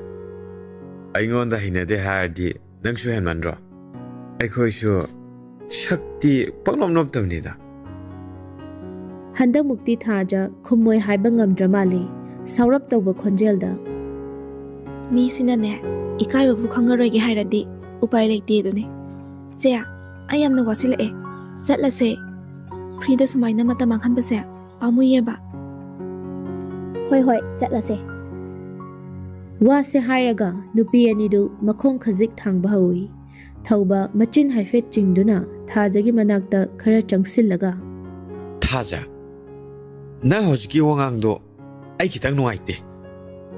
ꯑꯩꯉꯣꯟꯗ ꯍꯩꯅꯗꯦ ꯍꯥꯏꯔꯗꯤ ꯅꯪꯁꯨ ꯍꯦꯟꯃꯟꯗ꯭ꯔꯣ? ꯑꯩꯈꯣꯏꯁꯨ ꯁꯛꯇꯤ ꯄꯪꯅꯣꯞ ꯅꯣꯞꯇꯕꯅꯤꯗ꯫ ꯍꯟꯗꯛꯃꯨꯛꯇꯤ ꯊꯥꯖ ꯈꯨꯝꯃꯣꯏ ꯍꯥꯏꯕ ꯉꯝꯗ꯭ꯔ ꯃꯥꯜꯂꯤ ꯁꯥꯎꯔꯞ ꯇꯧꯕ ꯈꯣꯟꯖꯦꯜꯗ꯫ ꯃꯤꯁꯤꯅꯅꯦ, ꯏꯀꯥꯏꯕꯕꯨ ꯈꯪꯉꯔꯣꯏꯒꯦ ꯍꯥꯏꯔꯗꯤ ꯎꯄꯥꯏ ꯂꯩꯇꯦ ꯑꯗꯨꯅꯤ꯫ ꯆꯦ, ꯑꯩ ꯌꯥꯝꯅ ꯋꯥꯁꯤꯜꯂꯛꯑꯦ꯫ ꯆꯠꯂꯁꯦ꯫ ꯐ꯭ꯔꯤꯗ ꯁꯨꯃꯥꯏꯅ ꯃꯇꯝ ꯃꯥꯡꯍꯟꯕꯁꯦ ꯄꯥꯝꯃꯨꯏꯌꯦꯕ꯫ ꯍꯣꯏ ꯍꯣꯏ, ꯆꯠꯂꯁꯦ꯫ ꯋꯥꯁꯦ ꯍꯥꯏꯔꯒ ꯅꯨꯄꯤ ꯑꯅꯤꯗꯨ ꯃꯈꯣꯡ ꯈꯖꯤꯛ ꯊꯥꯡꯕ ꯍꯧꯏ꯫ ꯊꯧꯕ ꯃꯆꯤꯟ ꯍꯥꯏꯐꯦꯠ ꯆꯤꯡꯗꯨꯅ ꯊꯥꯖꯒꯤ ꯃꯅꯥꯛꯇ ꯈꯔ ꯆꯪꯁꯤꯜꯂꯒ, ꯊꯥꯖ, ꯅꯪ ꯍꯧꯖꯤꯛꯀꯤ ꯋꯥꯉꯥꯡꯗꯣ ꯑꯩ ꯈꯤꯇꯪ ꯅꯨꯡꯉꯥꯏꯇꯦ꯫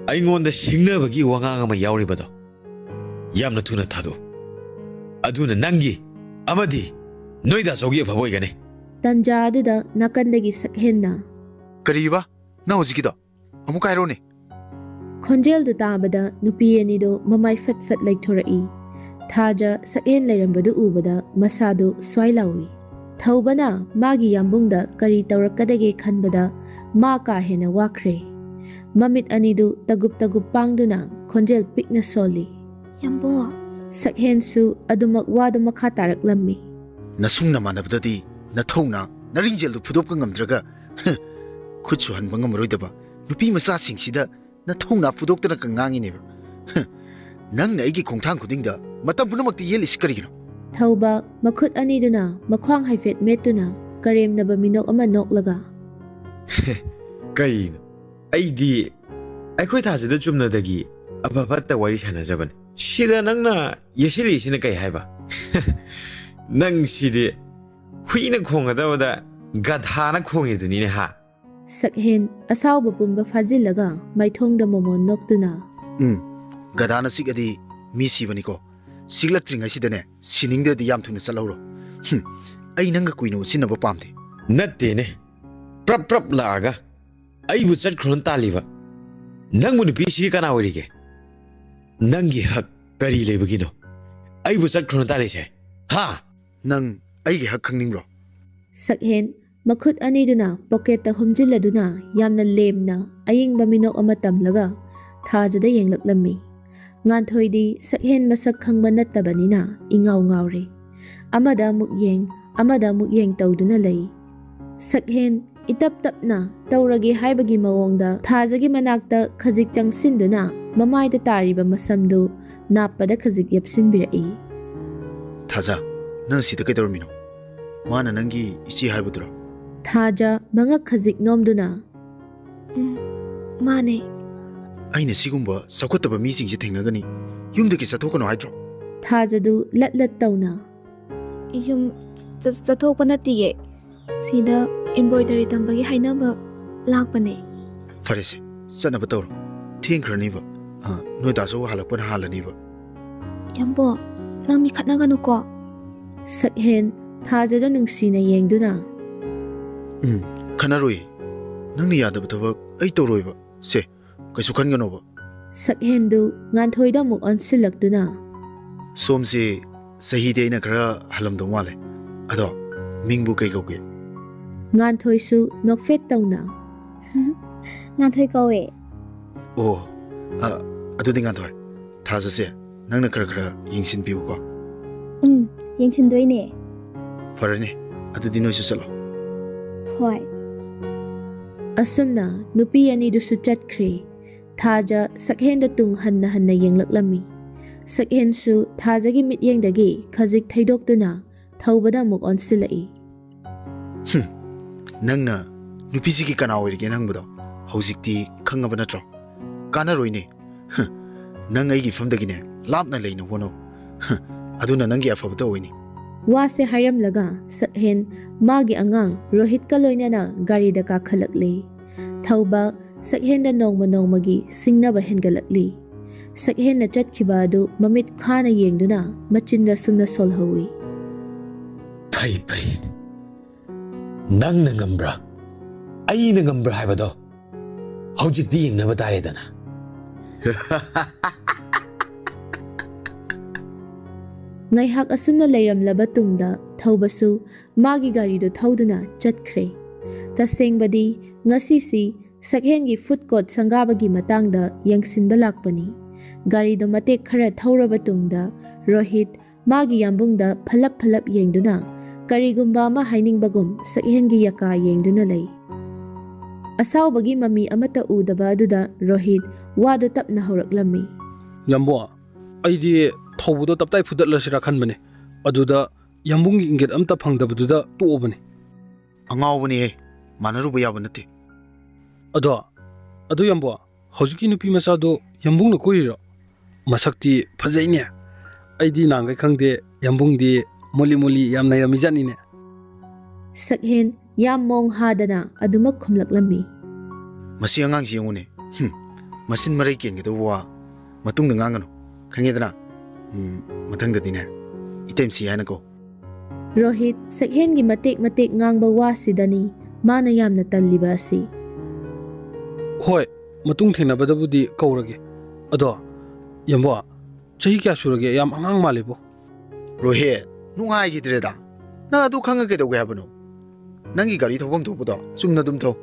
ꯑꯩꯉꯣꯟꯗ ꯁꯤꯡꯅꯕꯒꯤ ꯋꯥꯉꯥꯡ ꯑꯃ ꯌꯥꯎꯔꯤꯕꯗꯣ ꯌꯥꯝꯅ ꯊꯨꯅ ꯊꯥꯗꯣꯛꯎ꯫ ꯑꯗꯨꯅ ꯅꯪꯒꯤ ꯑꯃꯗꯤ ꯅꯣꯏ ꯗꯥꯆꯧꯒꯤ ꯑꯐꯕ ꯑꯣꯏꯒꯅꯤ꯫ ꯇꯟꯖꯥ ꯑꯗꯨꯗ ꯅꯥꯀꯟꯗꯒꯤ ꯁꯛꯍꯦꯟꯅ, ꯀꯔꯤꯕ? ꯅꯪ ꯍꯧꯖꯤꯛꯀꯤꯗꯣ ꯑꯃꯨꯛ ꯍꯥꯏꯔꯣꯅꯦ꯫ ꯈꯣꯟꯖꯦꯜꯗꯨ ꯇꯥꯕꯗ ꯅꯨꯄꯤ ꯑꯅꯤꯗꯨ ꯃꯃꯥꯏ ꯐꯠ ꯐꯠ ꯂꯩꯊꯣꯔꯛꯏ꯫ ꯊꯥꯖ ꯁꯛꯍꯦꯟ ꯂꯩꯔꯝꯕꯗꯨ ꯎꯕꯗ ꯃꯁꯥꯗꯨ ꯁ꯭ꯋꯥꯏ ꯂꯥꯎꯏ꯫ ꯊꯧꯕꯅ ꯃꯥꯒꯤ ꯌꯥꯝꯕꯨꯡꯗ ꯀꯔꯤ ꯇꯧꯔꯛꯀꯗꯒꯦ ꯈꯟꯕꯗ ꯃꯥ ꯀꯥ ꯍꯦꯟꯅ ꯋꯥꯈ꯭ꯔꯦ꯫ ꯃꯃꯤꯠ ꯑꯅꯤꯗꯨ ꯇꯒꯨꯞ ꯇꯒꯨꯞ ꯄꯥꯡꯗꯨꯅ ꯈꯣꯟꯖꯦꯜ ꯄꯤꯛꯅ ꯁꯣꯜꯂꯤ꯫ ꯌꯥꯝꯕꯨꯡ꯫ ꯁꯛꯍꯦꯟꯁꯨ ꯑꯗꯨꯃꯛ ꯋꯥꯗꯨ ꯃꯈꯥ ꯇꯥꯔꯛꯂꯝꯃꯤ꯫ ꯅꯁꯨꯡ ꯅꯃꯥꯟꯅꯕꯗꯗꯤ ꯅꯊꯧꯅ ꯅꯔꯤꯡꯖꯦꯜꯗꯨ ꯐꯨꯗꯣꯛꯄ ꯉꯝꯗ꯭ꯔꯒ, ꯈꯨꯠ ꯁꯨꯍꯟꯕ ꯉꯝꯃꯔꯣꯏꯗꯕ ꯅꯨꯄꯤ ꯃꯆꯥꯁꯤꯡꯁꯤꯗ ꯅꯊꯧꯅ ꯐꯨꯗꯣꯛꯇꯅ ꯉꯥꯡꯉꯤꯅꯦꯕ꯫ ꯅꯪꯅ ꯑꯩꯒꯤ ꯈꯣꯡꯊꯥꯡ ꯈꯨꯗꯤꯡꯗ ꯃꯇꯝ ꯄꯨꯝꯅꯃꯛꯇ ꯌꯦꯠꯂꯤꯁꯤ ꯀꯔꯤꯒꯤꯅꯣ? ꯊꯧꯕ ꯃꯈꯨꯠ ꯑꯅꯤꯗꯨꯅ ꯃꯈ꯭ꯋꯥꯡ ꯍꯥꯏꯐꯦꯠ ꯃꯦꯠꯇꯨꯅ ꯀꯔꯦꯝꯅꯕ ꯃꯤꯅꯣꯛ ꯑꯃ ꯅꯣꯛꯂꯒ, ꯀꯩꯅꯣ? ꯑꯩꯗꯤ ꯑꯩꯈꯣꯏ ꯊꯥꯖꯗ ꯆꯨꯝꯅꯗꯒꯤ ꯑꯐ ꯐꯠꯇ ꯋꯥꯔꯤ ꯁꯥꯟꯅꯖꯕꯅꯤ꯫ ꯁꯤꯗ ꯅꯪꯅ ꯌꯦꯠꯁꯤꯜꯂꯤꯁꯤꯅ ꯀꯩ ꯍꯥꯏꯕ? ꯅꯪ ꯁꯤꯗꯤ ꯍꯨꯏꯅ ꯈꯣꯡꯒꯗꯕꯗ ꯒꯙꯥꯅ ꯈꯣꯡꯉꯤꯗꯨꯅꯤꯅꯦ ꯍꯥ? ꯁꯛꯍꯦꯟ ꯑꯁꯥꯎꯕ ꯄꯨꯝꯕ ꯐꯥꯖꯤꯜꯂꯒ ꯃꯥꯏꯊꯣꯡꯗ ꯃꯣꯃꯣꯟ ꯅꯣꯛꯇꯨꯅ, ꯎꯝ, ꯒꯙꯥꯅ ꯆꯤꯛꯑꯗꯤ ꯃꯤ ꯁꯤꯕꯅꯤꯀꯣ꯫ ꯆꯤꯛꯂꯛꯇ꯭ꯔꯤꯉꯩꯁꯤꯗꯅꯦ, ꯁꯤꯅꯤꯡꯗ꯭ꯔꯗꯤ ꯌꯥꯝ ꯊꯨꯅ ꯆꯠꯍꯧꯔꯣ꯫ ꯍꯨꯝ, ꯑꯩ ꯅꯪꯒ ꯀꯨꯏꯅ ꯎꯟꯁꯤꯟꯅꯕ ꯄꯥꯝꯗꯦ꯫ ꯅꯠꯇꯦꯅꯦ, ꯄ꯭ꯔꯞ ꯄ꯭ꯔꯞ ꯂꯥꯛꯑꯒ ꯑꯩꯕꯨ ꯆꯠꯈ꯭ꯔꯣꯅ ꯇꯥꯜꯂꯤꯕ? ꯅꯪꯕꯨ ꯅꯨꯄꯤꯁꯤꯒꯤ ꯀꯅꯥ ꯑꯣꯏꯔꯤꯒꯦ? ꯅꯪꯒꯤ ꯍꯛ ꯀꯔꯤ ꯂꯩꯕꯒꯤꯅꯣ ꯑꯩꯕꯨ ꯆꯠꯈ꯭ꯔꯣꯅ ꯇꯥꯜꯂꯤꯁꯦ? ꯍꯥ? ꯅꯪ ꯑꯩꯒꯤ ꯍꯛ ꯈꯪꯅꯤꯡꯕ꯭ꯔꯣ? ꯁꯛꯍꯦꯟ ꯃꯈꯨꯠ ꯑꯅꯤꯗꯨꯅ ꯄꯣꯀꯦꯠꯇ ꯍꯨꯝꯖꯤꯜꯂꯗꯨꯅ ꯌꯥꯝꯅ ꯂꯦꯝꯅ ꯑꯌꯤꯡꯕ ꯃꯤꯅꯣꯛ ꯑꯃ ꯇꯝꯂꯒ ꯊꯥꯖꯗ ꯌꯦꯡꯂꯛꯂꯝꯃꯤ꯫ ꯉꯥꯟꯊꯣꯏꯗꯤ ꯁꯛꯍꯦꯟ ꯃꯁꯛ ꯈꯪꯕ ꯅꯠꯇꯕꯅꯤꯅ ꯏꯉꯥꯎ ꯉꯥꯎꯔꯦ꯫ ꯑꯃꯗ ꯑꯃꯨꯛ ꯌꯦꯡ, ꯑꯃꯗ ꯑꯃꯨꯛ ꯌꯦꯡ ꯇꯧꯗꯨꯅ ꯂꯩ꯫ ꯁꯛꯍꯦꯟ ꯏꯇꯞ ꯇꯞꯅ ꯇꯧꯔꯒꯦ ꯍꯥꯏꯕꯒꯤ ꯃꯑꯣꯡꯗ ꯊꯥꯖꯒꯤ ꯃꯅꯥꯛꯇ ꯈꯖꯤꯛ ꯆꯪꯁꯤꯟꯗꯨꯅ ꯃꯃꯥꯏꯗ ꯇꯥꯔꯤꯕ ꯃꯁꯝꯗꯨ ꯅꯥꯞꯄꯗ ꯈꯖꯤꯛ ꯌꯦꯞꯁꯤꯟꯕꯤꯔꯛꯏ꯫ ꯊꯥꯖ, ꯅꯪ ꯁꯤꯗ ꯀꯩꯗꯧꯔꯝꯃꯤꯅꯣ? ꯃꯥꯅ ꯅꯪꯒꯤ ꯏꯆꯦ ꯍꯥꯏꯕꯗꯨꯔꯣ? ꯊꯥꯖ ꯃꯉꯛ ꯈꯖꯤꯛ ꯅꯣꯝꯗꯨꯅ, "ꯎꯝ, ꯃꯥꯅꯦ꯫" ꯑꯩꯅ ꯁꯤꯒꯨꯝꯕ ꯆꯥꯎꯈꯠꯇꯕ ꯃꯤꯁꯤꯡꯁꯦ ꯊꯦꯡꯅꯒꯅꯤ, ꯌꯨꯝꯗꯒꯤ ꯆꯠꯊꯣꯛꯀꯅꯨ ꯍꯥꯏꯗ꯭ꯔꯣ? ꯊꯥꯖꯗꯨ ꯂꯠ ꯂꯠ ꯇꯧꯅ, "ꯌꯨꯝ ꯆ-, ꯆꯠꯊꯣꯛꯄ ꯅꯠꯇꯤꯌꯦ꯫ ꯁꯤꯗ embroidery ꯇꯝꯕꯒꯤ ꯍꯥꯏꯅꯕ ꯂꯥꯛꯄꯅꯦ꯫" ꯐꯔꯦꯁꯦ, ꯆꯠꯅꯕ ꯇꯧꯔꯣ꯫ ꯊꯦꯡꯈ꯭ꯔꯅꯤꯕ꯫ ꯑ, ꯅꯣꯏ ꯗꯥꯁꯨ ꯍꯜꯂꯛꯄꯅ ꯍꯥꯜꯂꯅꯤꯕ꯫ ꯌꯥꯝꯕꯣ, ꯅꯪ ꯃꯤ ꯈꯠꯅꯒꯅꯨꯀꯣ꯫ ꯁꯛꯍꯦꯟ ꯊꯥꯖꯗ ꯅꯨꯡꯁꯤꯅ ꯌꯦꯡꯗꯨꯅ, "ꯎꯝ, ꯈꯠꯅꯔꯣꯏ꯫ ꯅꯪꯅ ꯌꯥꯗꯕ ꯊꯕꯛ ꯑꯩ ꯇꯧꯔꯣꯏꯕ꯫ ꯁꯦ, ꯀꯩꯁꯨ ꯈꯟꯒꯅꯣꯕ꯫" ꯁꯛꯍꯦꯟꯗꯨ ꯉꯥꯟꯊꯣꯏꯗ ꯑꯃꯨꯛ ꯑꯣꯟꯁꯤꯜꯂꯛꯇꯨꯅ, "ꯁꯣꯝꯁꯦ ꯆꯍꯤꯗꯤ ꯑꯩꯅ ꯈꯔ ꯍꯜꯂꯝꯗꯧ ꯃꯥꯜꯂꯦ꯫ ꯑꯗꯣ ꯃꯤꯡꯕꯨ ꯀꯩ ꯀꯧꯒꯦ?" ꯉꯥꯟꯊꯣꯏꯁꯨ ꯅꯣꯛꯐꯦꯠ ꯇꯧꯅ, "ꯉꯥꯟꯊꯣꯏ ꯀꯧꯋꯦ꯫" "ꯑꯣ, ꯑ, ꯑꯗꯨꯗꯤ ꯉꯥꯟꯊꯣꯏ, ꯊꯥꯖꯁꯦ ꯅꯪꯅ ꯈꯔ ꯈꯔ ꯌꯦꯡꯁꯤꯟꯕꯤꯌꯨꯀꯣ꯫" "ꯎꯝ, ꯌꯦꯡꯁꯤꯟꯗꯣꯏꯅꯦ꯫" "ꯐꯔꯦꯅꯦ, ꯑꯗꯨꯗꯤ ꯅꯣꯏꯁꯨ ꯆꯠꯂꯣ꯫" "ꯍꯣꯏ꯫" ꯑꯁꯨꯝꯅ ꯅꯨꯄꯤ ꯑꯅꯤꯗꯨꯁꯨ ꯆꯠꯈ꯭ꯔꯦ꯫ ꯊꯥꯖ ꯁꯛꯍꯦꯟꯗ ꯇꯨꯡ ꯍꯟꯅ ꯍꯟꯅ ꯌꯦꯡꯂꯛꯂꯝꯃꯤ꯫ ꯁꯛꯍꯦꯟꯁꯨ ꯊꯥꯖꯒꯤ ꯃꯤꯠꯌꯦꯡꯗꯒꯤ ꯈꯖꯤꯛ ꯊꯩꯗꯣꯛꯇꯨꯅ ꯊꯧꯕꯗ ꯑꯃꯨꯛ ꯑꯣꯟꯁꯤꯜꯂꯛꯏ꯫ "ꯍꯨꯝ, ꯅꯪꯅ ꯅꯨꯄꯤꯁꯤꯒꯤ ꯀꯅꯥ ꯑꯣꯏꯔꯤꯒꯦꯅ ꯍꯪꯕꯗꯣ ꯍꯧꯖꯤꯛꯇꯤ ꯈꯪꯉꯕ ꯅꯠꯇ꯭ꯔꯣ? ꯀꯥꯟꯅꯔꯣꯏꯅꯦ꯫ ꯍ, ꯅꯪ ꯑꯩꯒꯤ ꯏꯐꯝꯗꯒꯤꯅꯦ ꯂꯥꯞꯅ ꯂꯩꯅ ꯍꯣꯠꯅꯧ꯫ ꯍ, ꯑꯗꯨꯅ ꯅꯪꯒꯤ ꯑꯐꯕ ꯇꯧꯋꯤꯅꯦ꯫" ꯋꯥꯁꯦ ꯍꯥꯏꯔꯝꯂꯒ ꯁꯛꯍꯦꯟ ꯃꯥꯒꯤ ꯑꯉꯥꯡ ꯔꯣꯍꯤꯠꯀ ꯂꯣꯏꯅꯅ ꯒꯥꯔꯤꯗ ꯀꯥꯈꯠꯂꯛꯂꯦ꯫ ꯊꯧꯕ ꯁꯛꯍꯦꯟꯗ ꯅꯣꯡꯃ ꯅꯣꯡꯃꯒꯤ ꯁꯤꯡꯅꯕ ꯍꯦꯟꯒꯠꯂꯛꯂꯤ꯫ ꯁꯛꯍꯦꯟꯅ ꯆꯠꯈꯤꯕ ꯑꯗꯨ ꯃꯃꯤꯠ ꯈꯥꯅ ꯌꯦꯡꯗꯨꯅ ꯃꯆꯤꯟꯗ ꯁꯨꯝꯅ ꯁꯣꯜꯍꯧꯏ꯫ "ꯐꯩ, ꯐꯩ꯫ ꯅꯪꯅ ꯉꯝꯕ꯭ꯔꯥ?" ꯑꯩꯅ ꯉꯝꯕ꯭ꯔꯥ ꯍꯥꯏꯕꯗꯣ ꯍꯧꯖꯤꯛꯇꯤ ꯌꯦꯡꯅꯕ ꯇꯥꯔꯦꯗꯅ꯫ ꯉꯥꯏꯍꯥꯛ ꯑꯁꯨꯝꯅ ꯂꯩꯔꯝꯂꯕ ꯇꯨꯡꯗ ꯊꯧꯕꯁꯨ ꯃꯥꯒꯤ ꯒꯥꯔꯤꯗꯨ ꯊꯧꯗꯨꯅ ꯆꯠꯈ꯭ꯔꯦ꯫ ꯇꯁꯦꯡꯕꯗꯤ ꯉꯁꯤꯁꯤ ꯁꯛꯍꯦꯟꯒꯤ ꯐꯨꯗ ꯀꯣꯔꯠ ꯁꯪꯒꯥꯕꯒꯤ ꯃꯇꯥꯡꯗ ꯌꯦꯡꯁꯤꯟꯕ ꯂꯥꯛꯄꯅꯤ꯫ ꯒꯥꯔꯤꯗꯨ ꯃꯇꯦꯛ ꯈꯔ ꯊꯧꯔꯕ ꯇꯨꯡꯗ ꯔꯣꯍꯤꯠ ꯃꯥꯒꯤ ꯌꯥꯝꯕꯨꯡꯗ ꯐꯂꯞ ꯐꯂꯞ ꯌꯦꯡꯗꯨꯅ ꯀꯔꯤꯒꯨꯝꯕ ꯑꯃ ꯍꯥꯏꯅꯤꯡꯕꯒꯨꯝ ꯁꯛꯍꯦꯟꯒꯤ ꯌꯥꯀꯥ ꯌꯦꯡꯗꯨꯅ ꯂꯩ꯫ ꯑꯁꯥꯎꯕꯒꯤ ꯃꯃꯤ ꯑꯃꯠꯇ ꯎꯗꯕ ꯑꯗꯨꯗ ꯔꯣꯍꯤꯠ ꯋꯥꯗꯨ ꯇꯞꯅ ꯍꯧꯔꯛꯂꯝꯃꯤ꯫ "ꯌꯥꯝꯕꯨꯡ, ꯑꯩꯗꯤ ꯊꯧꯕꯗꯣ ꯇꯞꯇꯥꯏ ꯐꯨꯗꯠꯂꯁꯤꯔꯥ ꯈꯟꯕꯅꯦ꯫ ꯑꯗꯨꯗ ꯌꯥꯝꯕꯨꯡꯒꯤ ꯏꯪꯒꯤꯠ ꯑꯝꯇ ꯐꯪꯗꯕꯗꯨꯗ ꯇꯣꯛꯑꯕꯅꯦ꯫" "ꯑꯉꯥꯎꯕꯅꯤꯍꯦ, ꯃꯥꯟꯅꯔꯨꯕ ꯌꯥꯕ ꯅꯠꯇꯦ꯫" "ꯑꯗꯣ, ꯑꯗꯨ ꯌꯥꯝꯕꯨꯡ, ꯍꯧꯖꯤꯛꯀꯤ ꯅꯨꯄꯤ ꯃꯆꯥꯗꯣ ꯌꯥꯝꯕꯨꯡꯅ ꯀꯣꯏꯔꯤꯔꯣ? ꯃꯁꯛꯇꯤ ꯐꯖꯩꯅꯦ꯫ ꯑꯩꯗꯤ ꯅꯍꯥꯟꯈꯩ ꯈꯪꯗꯦ, ꯌꯥꯝꯕꯨꯡꯗꯤ ꯃꯣꯂꯤ ꯃꯣꯂꯤ ꯌꯥꯝ ꯅꯩꯔꯝꯃꯤꯖꯥꯠꯅꯤꯅꯦ꯫" ꯁꯛꯍꯦꯟ ꯌꯥꯝ ꯃꯣꯡ ꯍꯥꯗꯅ ꯑꯗꯨꯃꯛ ꯈꯨꯝꯂꯛꯂꯝꯃꯤ꯫ "ꯃꯁꯤ ꯑꯉꯥꯡꯁꯤ ꯌꯦꯡꯉꯨꯅꯦ꯫ ꯍꯨꯝ, ꯃꯆꯤꯟ ꯃꯔꯩ ꯀꯦꯟꯒꯗꯧꯕ ꯋꯥ ꯃꯇꯨꯡꯗ ꯉꯥꯡꯒꯅꯨ꯫ ꯈꯪꯉꯦꯗꯅ? ꯎꯝ, ꯃꯊꯪꯗꯗꯤꯅꯦ, ꯏꯇꯩꯃꯁꯤ ꯍꯥꯏꯅ ꯀꯧ꯫" ꯔꯣꯍꯤꯠ ꯁꯛꯍꯦꯟꯒꯤ ꯃꯇꯦꯛ ꯃꯇꯦꯛ ꯉꯥꯡꯕ ꯋꯥꯁꯤꯗꯅꯤ ꯃꯥꯅ ꯌꯥꯝꯅ ꯇꯜꯂꯤꯕ ꯑꯁꯤ꯫ "ꯍꯣꯏ, ꯃꯇꯨꯡ ꯊꯦꯡꯅꯕꯗꯕꯨꯗꯤ ꯀꯧꯔꯒꯦ꯫ ꯑꯗꯣ, ꯌꯥꯝꯕꯨꯡ, ꯆꯍꯤ ꯀꯌꯥ ꯁꯨꯔꯒꯦ? ꯌꯥꯝ ꯑꯉꯥꯡ ꯃꯥꯜꯂꯤꯕꯣ꯫" "ꯔꯣꯍꯤꯠ, ꯅꯨꯡꯉꯥꯏꯈꯤꯗ꯭ꯔꯦꯗ꯫ ꯅꯪ ꯑꯗꯨ ꯈꯪꯉ ꯀꯩꯗꯧꯒꯦ ꯍꯥꯏꯕꯅꯣ? ꯅꯪꯒꯤ ꯒꯥꯔꯤ ꯊꯧꯐꯝ ꯊꯣꯛꯄꯗꯣ ꯆꯨꯝꯅ ꯑꯗꯨꯝ ꯊꯧ꯫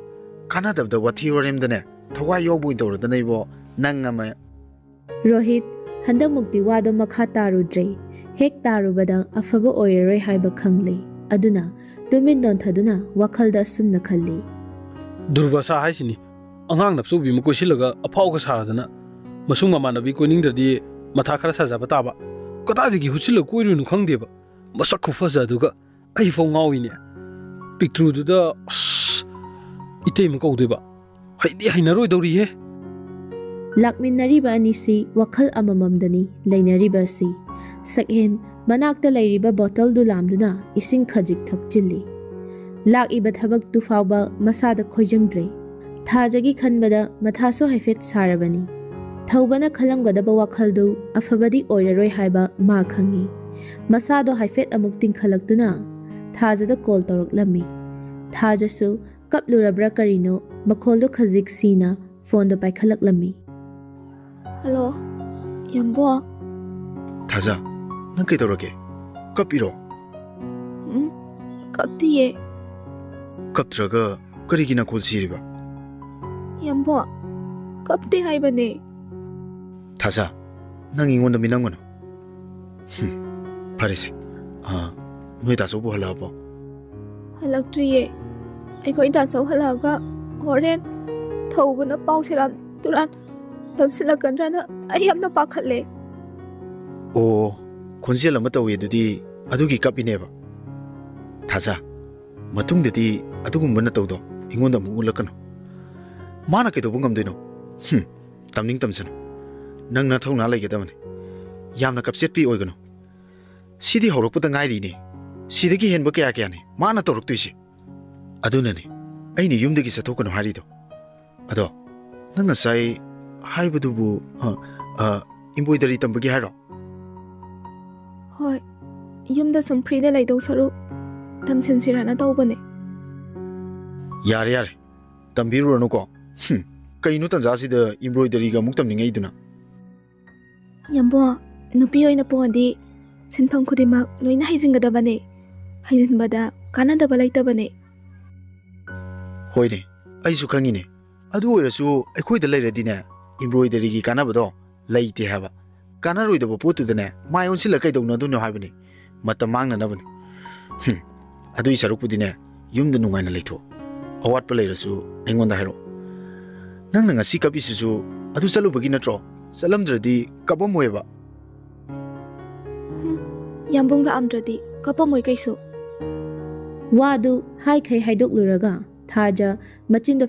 ꯀꯥꯟꯅꯗꯕꯗ ꯋꯥꯊꯤ ꯋꯥꯔꯦꯝꯗꯅꯦ, ꯊꯋꯥꯏ ꯌꯥꯎꯕ ꯑꯣꯏꯅ ꯇꯧꯔꯗꯅ ꯏꯕꯣ, ꯅꯪ ꯑꯃ꯫" ꯔꯣꯍꯤꯠ ꯍꯟꯗꯛꯃꯨꯛꯇꯤ ꯋꯥꯗꯣ ꯃꯈꯥ ꯇꯥꯔꯨꯗ꯭ꯔꯦ꯫ ꯍꯦꯛ ꯇꯥꯔꯨꯕꯗ ꯑꯐꯕ ꯑꯣꯏꯔꯔꯣꯏ ꯍꯥꯏꯕ ꯈꯪꯂꯦ꯫ ꯑꯗꯨꯅ ꯇꯨꯃꯤꯟ ꯅꯣꯟꯊꯗꯨꯅ ꯋꯥꯈꯜꯗ ꯑꯁꯨꯝꯅ ꯈꯜꯂꯤ꯫ "ꯗꯨꯔꯕꯁꯥ ꯍꯥꯏꯁꯤꯅꯤ, ꯑꯉꯥꯡ ꯅꯞꯆꯧꯕꯤ ꯑꯃ ꯀꯣꯏꯁꯤꯜꯂꯒ ꯑꯐꯥꯎꯒ ꯁꯥꯔꯗꯅ, ꯃꯁꯨꯡ ꯃꯃꯥꯟꯅꯕꯤ ꯀꯣꯏꯅꯤꯡꯗ꯭ꯔꯗꯤ ꯃꯊꯥ ꯈꯔ ꯁꯥꯖꯕ ꯇꯥꯕ꯫ ꯀꯗꯥꯏꯗꯒꯤ ꯍꯨꯠꯆꯤꯜꯂ ꯀꯣꯏꯔꯨꯏꯅꯣ ꯈꯪꯗꯦꯕ, ꯃꯁꯛ ꯈꯨꯐꯖꯗꯨꯒ꯫ ꯑꯩꯐꯥꯎ ꯉꯥꯎꯏꯅꯦ꯫ ꯄꯤꯛꯇ꯭ꯔꯨꯗꯨꯗ, ꯑꯁ, ꯏꯇꯩꯃ ꯀꯧꯗꯣꯏꯕ꯫ ꯍꯩꯗꯤ ꯍꯩꯅꯔꯣꯏꯗꯧꯔꯤꯍꯦ꯫" ꯂꯥꯛꯃꯤꯟꯅꯔꯤꯕ ꯑꯅꯤꯁꯤ ꯋꯥꯈꯜ ꯑꯃꯃꯝꯗꯅꯤ ꯂꯩꯅꯔꯤꯕ ꯑꯁꯤ꯫ ꯁꯛꯍꯦꯟ ꯃꯅꯥꯛꯇ ꯂꯩꯔꯤꯕ ꯕꯣꯇꯜꯗꯨ ꯂꯥꯝꯗꯨꯅ ꯏꯁꯤꯡ ꯈꯖꯤꯛ ꯊꯛꯆꯤꯜꯂꯤ꯫ ꯂꯥꯛꯏꯕ ꯊꯕꯛꯇꯨ ꯐꯥꯎꯕ ꯃꯁꯥꯗ ꯈꯣꯏꯖꯪꯗ꯭ꯔꯦ꯫ ꯊꯥꯖꯒꯤ ꯈꯟꯕꯗ ꯃꯊꯥꯁꯨ ꯍꯥꯏꯐꯦꯠ ꯁꯥꯔꯕꯅꯤ꯫ ꯊꯧꯕꯅ ꯈꯜꯂꯝꯒꯗꯕ ꯋꯥꯈꯜꯗꯨ ꯑꯐꯕꯗꯤ ꯑꯣꯏꯔꯔꯣꯏ ꯍꯥꯏꯕ ꯃꯥ ꯈꯪꯏ꯫ ꯃꯁꯥꯗꯣ ꯍꯥꯏꯐꯦꯠ ꯑꯃꯨꯛ ꯇꯤꯡꯈꯠꯂꯛꯇꯨꯅ ꯊꯥꯖꯗ ꯀꯣꯜ ꯇꯧꯔꯛꯂꯝꯃꯤ꯫ ꯊꯥꯖꯁꯨ ꯀꯞꯂꯨꯔꯕ꯭ꯔꯥ ꯀꯔꯤꯅꯣ, ꯃꯈꯣꯜꯗꯣ ꯈꯖꯤꯛ ꯁꯤꯅ ꯐꯣꯟꯗꯣ ꯄꯥꯏꯈꯠꯂꯛꯂꯝꯃꯤ꯫ ꯍꯜꯂꯣ, ꯌꯥꯝꯕꯣ꯫ ꯊꯥꯖ, ꯅꯪ ꯀꯩꯗꯧꯔꯒꯦ? ꯀꯞꯄꯤꯔꯣ? ꯎꯝ, ꯀꯞꯇꯤꯌꯦ꯫ ꯀꯞꯇ꯭ꯔꯒ ꯀꯔꯤꯒꯤ ꯅꯈꯣꯜ ꯁꯤꯔꯤꯕ? ꯌꯥꯝꯕꯣ, ꯀꯞꯇꯦ ꯍꯥꯏꯕꯅꯦ꯫ ꯊꯥꯖ, ꯅꯪ ꯑꯩꯉꯣꯟꯗ ꯃꯤꯅꯝꯒꯅꯨ꯫ ꯍꯨꯝ, ꯐꯔꯦꯁꯦ꯫ ꯑꯥ, ꯅꯣꯏ ꯗꯥꯆꯧꯕꯨ ꯍꯜꯂꯛꯑꯕꯣ? ꯍꯜꯂꯛꯇ꯭ꯔꯤꯌꯦ꯫ ꯑꯩꯈꯣꯏ ꯗꯥꯆꯧ ꯍꯜꯂꯛꯑꯒ ꯍꯣꯔꯦꯟ ꯊꯧꯕꯅ ꯄꯥꯎ ꯁꯦꯔꯥꯟ ꯇꯨꯔꯥꯟ ꯇꯝꯁꯤꯜꯂꯛꯀꯗ꯭ꯔꯅ ꯑꯩ ꯌꯥꯝꯅ ꯄꯥꯈꯠꯂꯦ꯫ ꯑꯣ, ꯈꯣꯟꯖꯦꯜ ꯑꯃ ꯇꯧꯏ ꯑꯗꯨꯗꯤ, ꯑꯗꯨꯒꯤ ꯀꯞꯄꯤꯅꯦꯕ꯫ ꯊꯥꯖ, ꯃꯇꯨꯡꯗꯗꯤ ꯑꯗꯨꯒꯨꯝꯕ ꯅꯇꯧꯗꯣ ꯑꯩꯉꯣꯟꯗ ꯑꯃꯨꯛ ꯎꯠꯂꯛꯀꯅꯨ꯫ ꯃꯥꯅ ꯀꯩꯗꯧꯕ ꯉꯝꯗꯣꯏꯅꯣ? ꯍꯨꯝ, ꯇꯝꯅꯤꯡ ꯇꯝꯁꯅꯨ꯫ ꯅꯪ ꯅꯊꯧꯅꯥ ꯂꯩꯒꯗꯕꯅꯤ꯫ ꯌꯥꯝꯅ ꯀꯞꯆꯦꯠꯄꯤ ꯑꯣꯏꯒꯅꯨ꯫ ꯁꯤꯗꯤ ꯍꯧꯔꯛꯄꯗ ꯉꯥꯏꯔꯤꯅꯦ꯫ ꯁꯤꯗꯒꯤ ꯍꯦꯟꯕ ꯀꯌꯥ ꯀꯌꯥꯅꯤ ꯃꯥꯅ ꯇꯧꯔꯛꯇꯣꯏꯁꯦ꯫ ꯑꯗꯨꯅꯅꯦ ꯑꯩꯅ ꯌꯨꯝꯗꯒꯤ ꯆꯠꯊꯣꯛꯀꯅꯨ ꯍꯥꯏꯔꯤꯗꯣ꯫ ꯑꯗꯣ, ꯅꯪ ꯉꯁꯥꯏ ꯍꯥꯏꯕꯗꯨꯕꯨ, ꯑ, ꯑ, embroidery ꯇꯝꯕꯒꯤ ꯍꯥꯏꯔꯣ? ꯍꯣꯏ, ꯌꯨꯝꯗ ꯁꯨꯝ ꯐ꯭ꯔꯤꯗ ꯂꯩꯗꯧ ꯁꯔꯨꯛ ꯇꯝꯁꯤꯟꯁꯤꯔꯅ ꯇꯧꯕꯅꯦ꯫ ꯌꯥꯔꯦ, ꯌꯥꯔꯦ, ꯇꯝꯕꯤꯔꯨꯔꯅꯨꯀꯣ꯫ ꯍꯨꯝ, ꯀꯩꯅꯣ ꯇꯟꯖꯥꯁꯤꯗ embroideryꯒ ꯑꯃꯨꯛ ꯇꯝꯅꯤꯡꯉꯛꯏꯗꯨꯅ? ꯌꯥꯝꯕꯣ, ꯅꯨꯄꯤ ꯑꯣꯏꯅ ꯄꯣꯛꯑꯗꯤ ꯁꯤꯟꯐꯝ ꯈꯨꯗꯤꯡꯃꯛ ꯂꯣꯏꯅ ꯍꯩꯖꯤꯟꯒꯗꯕꯅꯦ꯫ ꯍꯩꯖꯤꯟꯕꯗ ꯀꯥꯟꯅꯗꯕ ꯂꯩꯇꯕꯅꯦ꯫ ꯍꯣꯏꯅꯦ, ꯑꯩꯁꯨ ꯈꯪꯉꯤꯅꯦ꯫ ꯑꯗꯨ ꯑꯣꯏꯔꯁꯨ ꯑꯩꯈꯣꯏꯗ ꯂꯩꯔꯗꯤꯅꯦ, embroideryꯒꯤ ꯀꯥꯟꯅꯕꯗꯣ ꯂꯩꯇꯦ ꯍꯥꯏꯕ꯫ ꯀꯥꯟꯅꯔꯣꯏꯗꯕ ꯄꯣꯠꯇꯨꯗꯅꯦ ꯃꯥꯏ ꯑꯣꯟꯁꯤꯜꯂ ꯀꯩꯗꯧꯅꯗꯣꯏꯅꯣ ꯍꯥꯏꯕꯅꯤ꯫ ꯃꯇꯝ ꯃꯥꯡꯅꯅꯕꯅꯤ꯫ ꯍꯨꯝ, ꯑꯗꯨꯏ ꯁꯔꯨꯛꯄꯨꯗꯤꯅꯦ, ꯌꯨꯝꯗ ꯅꯨꯡꯉꯥꯏꯅ ꯂꯩꯊꯣꯛ꯫ ꯑꯋꯥꯠꯄ ꯂꯩꯔꯁꯨ ꯑꯩꯉꯣꯟꯗ ꯍꯥꯏꯔꯛꯑꯣ꯫ ꯅꯪꯅ ꯉꯁꯤ ꯀꯞꯄꯤꯁꯤꯁꯨ ꯑꯗꯨ ꯆꯠꯂꯨꯕꯒꯤ ꯅꯠꯇ꯭ꯔꯣ? ꯆꯠꯂꯝꯗ꯭ꯔꯗꯤ ꯀꯞꯄꯝꯃꯣꯏꯕ꯫ ꯍꯨꯝ, ꯌꯥꯝꯕꯨꯡ ꯂꯥꯛꯑꯝꯗ꯭ꯔꯗꯤ ꯀꯞꯄꯝꯃꯣꯏ ꯀꯩꯁꯨ꯫ ꯋꯥꯗꯨ ꯍꯥꯏꯈꯩ ꯍꯥꯏꯗꯣꯛꯂꯨꯔꯒ ꯊꯥꯖ ꯃꯆꯤꯟꯗꯣ